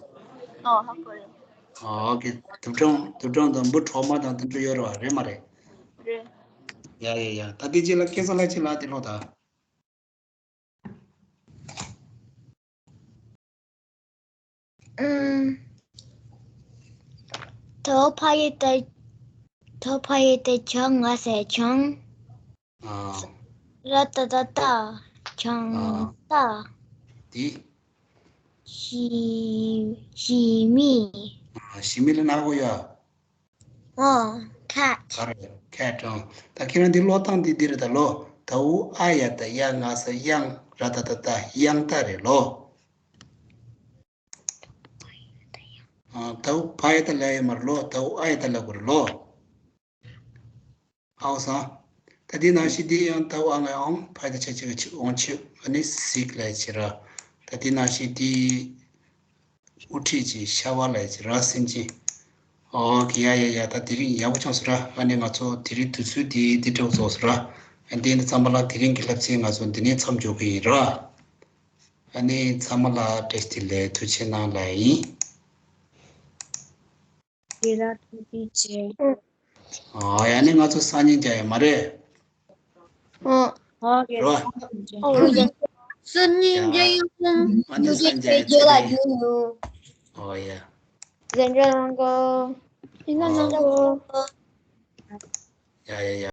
ཨོ་གི་དུ་ཀྲང་དུ་ཀྲང་དང་བུ་གྲོགས་མ་དང་དེ་འདྲ་ཡོད་ར་རེད་མ་རེད། རེད། ཡ་ཡ་ཡ་ད་དེ་ཅི་ལ་སྐད་ས་ལ་ཅི་ལ་དེ་ཀློག་ད། ཨུམ། ཐོ་ཕ་ཡི་ཏ། ཐོ་ཕ་ཡི་ཏ་ཆང་ང་སེ་ཆང་། ཨ། ར་ཏ་ཏ་ཏ། ཆང་ཨ། ཏ། དི། ཞི། ཞི་མི། ཨ་ཞི་མི་ལ་ན་གོ་ཡ། ཨ། ཁེ་ཊི། ཨ་རེད་ཁེ་ཊི་ཨང་། ད་ཁྱེད་རང་འདི་ཀློག་སྟངས་འདི་འདི་རེད་ད་ལོ། ད་འུ་ཨ་ཡ་ད་ཡ་ང་ས་དབྱངས་ར་ད་ད་ད་དབྱངས་རྟ་རེད་ལོ། ཨ་ད་འུ་ཕ་ཡ་ད་ལ་ཡ་མར་ལོ། ད་འུ་ཨ་ཡ་ད་ལ་གུར་ལོ། ཨའོ་སང་། ད་འདི་ནང་བཞིན་འདི་ཡང་ད་འུ་ཨ་ང་ཨང་ཕ་ཡ་ད་ཆ་ཆ་ག་ཆི་ཨོང་ཆི་ཨ་ནི་སིག་ལ་ཡ་ཆི་ར། ད་འདི་ནང་བཞིན་འདི། དབུ་ཁྲིད་ཀྱི་ཤ་བ་ལས་ཀྱི་ར་སེམས་ཅན། ཨོ་ཁེ་ཡ་ཡ་ཡ་ད་དེ་རིང་ཡག་པོ་བྱུང་སོང་ར། ཨ་ནི་ང་ཚོ་དེ་རིང་དུས་ཚོད་དེ་འདི་འདྲ་བོ་རྫོགས་སོང་ར། ཨ་འདི་ནི་ཚང་མ་ལ་དེ་རིང་གི་བསླབ་ཚན་ང་ཚོ་འདི་ནས་མཚམས་འཇོག་གི་ཡིན་ར། ཨ་ནི་ཚང་མ་ལ་བཀྲ་ཤིས་བདེ་ལེགས། ཐུགས་རྗེ་གནང་ལ་ཡིན། དེ་ལ་ཐུགས་རྗེ་ཆེ། ཨ་ཡ་ནི་ང་ཚོ་སང་ཉིན་མཇལ་ཡ་མ་རེད། ཨོ། ཨོ་ཡ། རེད་བ། ཨོ་ཡ། སང་ཉིན་མཇལ་ཡོང་། ཨ་ནི་སང་ཉིན་མཇལ་ཡ་ཆེ་རེད། ཨོ་ཡ། ཟན་འདྲ་ལང་གོ། ཨ་ནི་ལང་གོ། ཡ་ཡ་ཡ།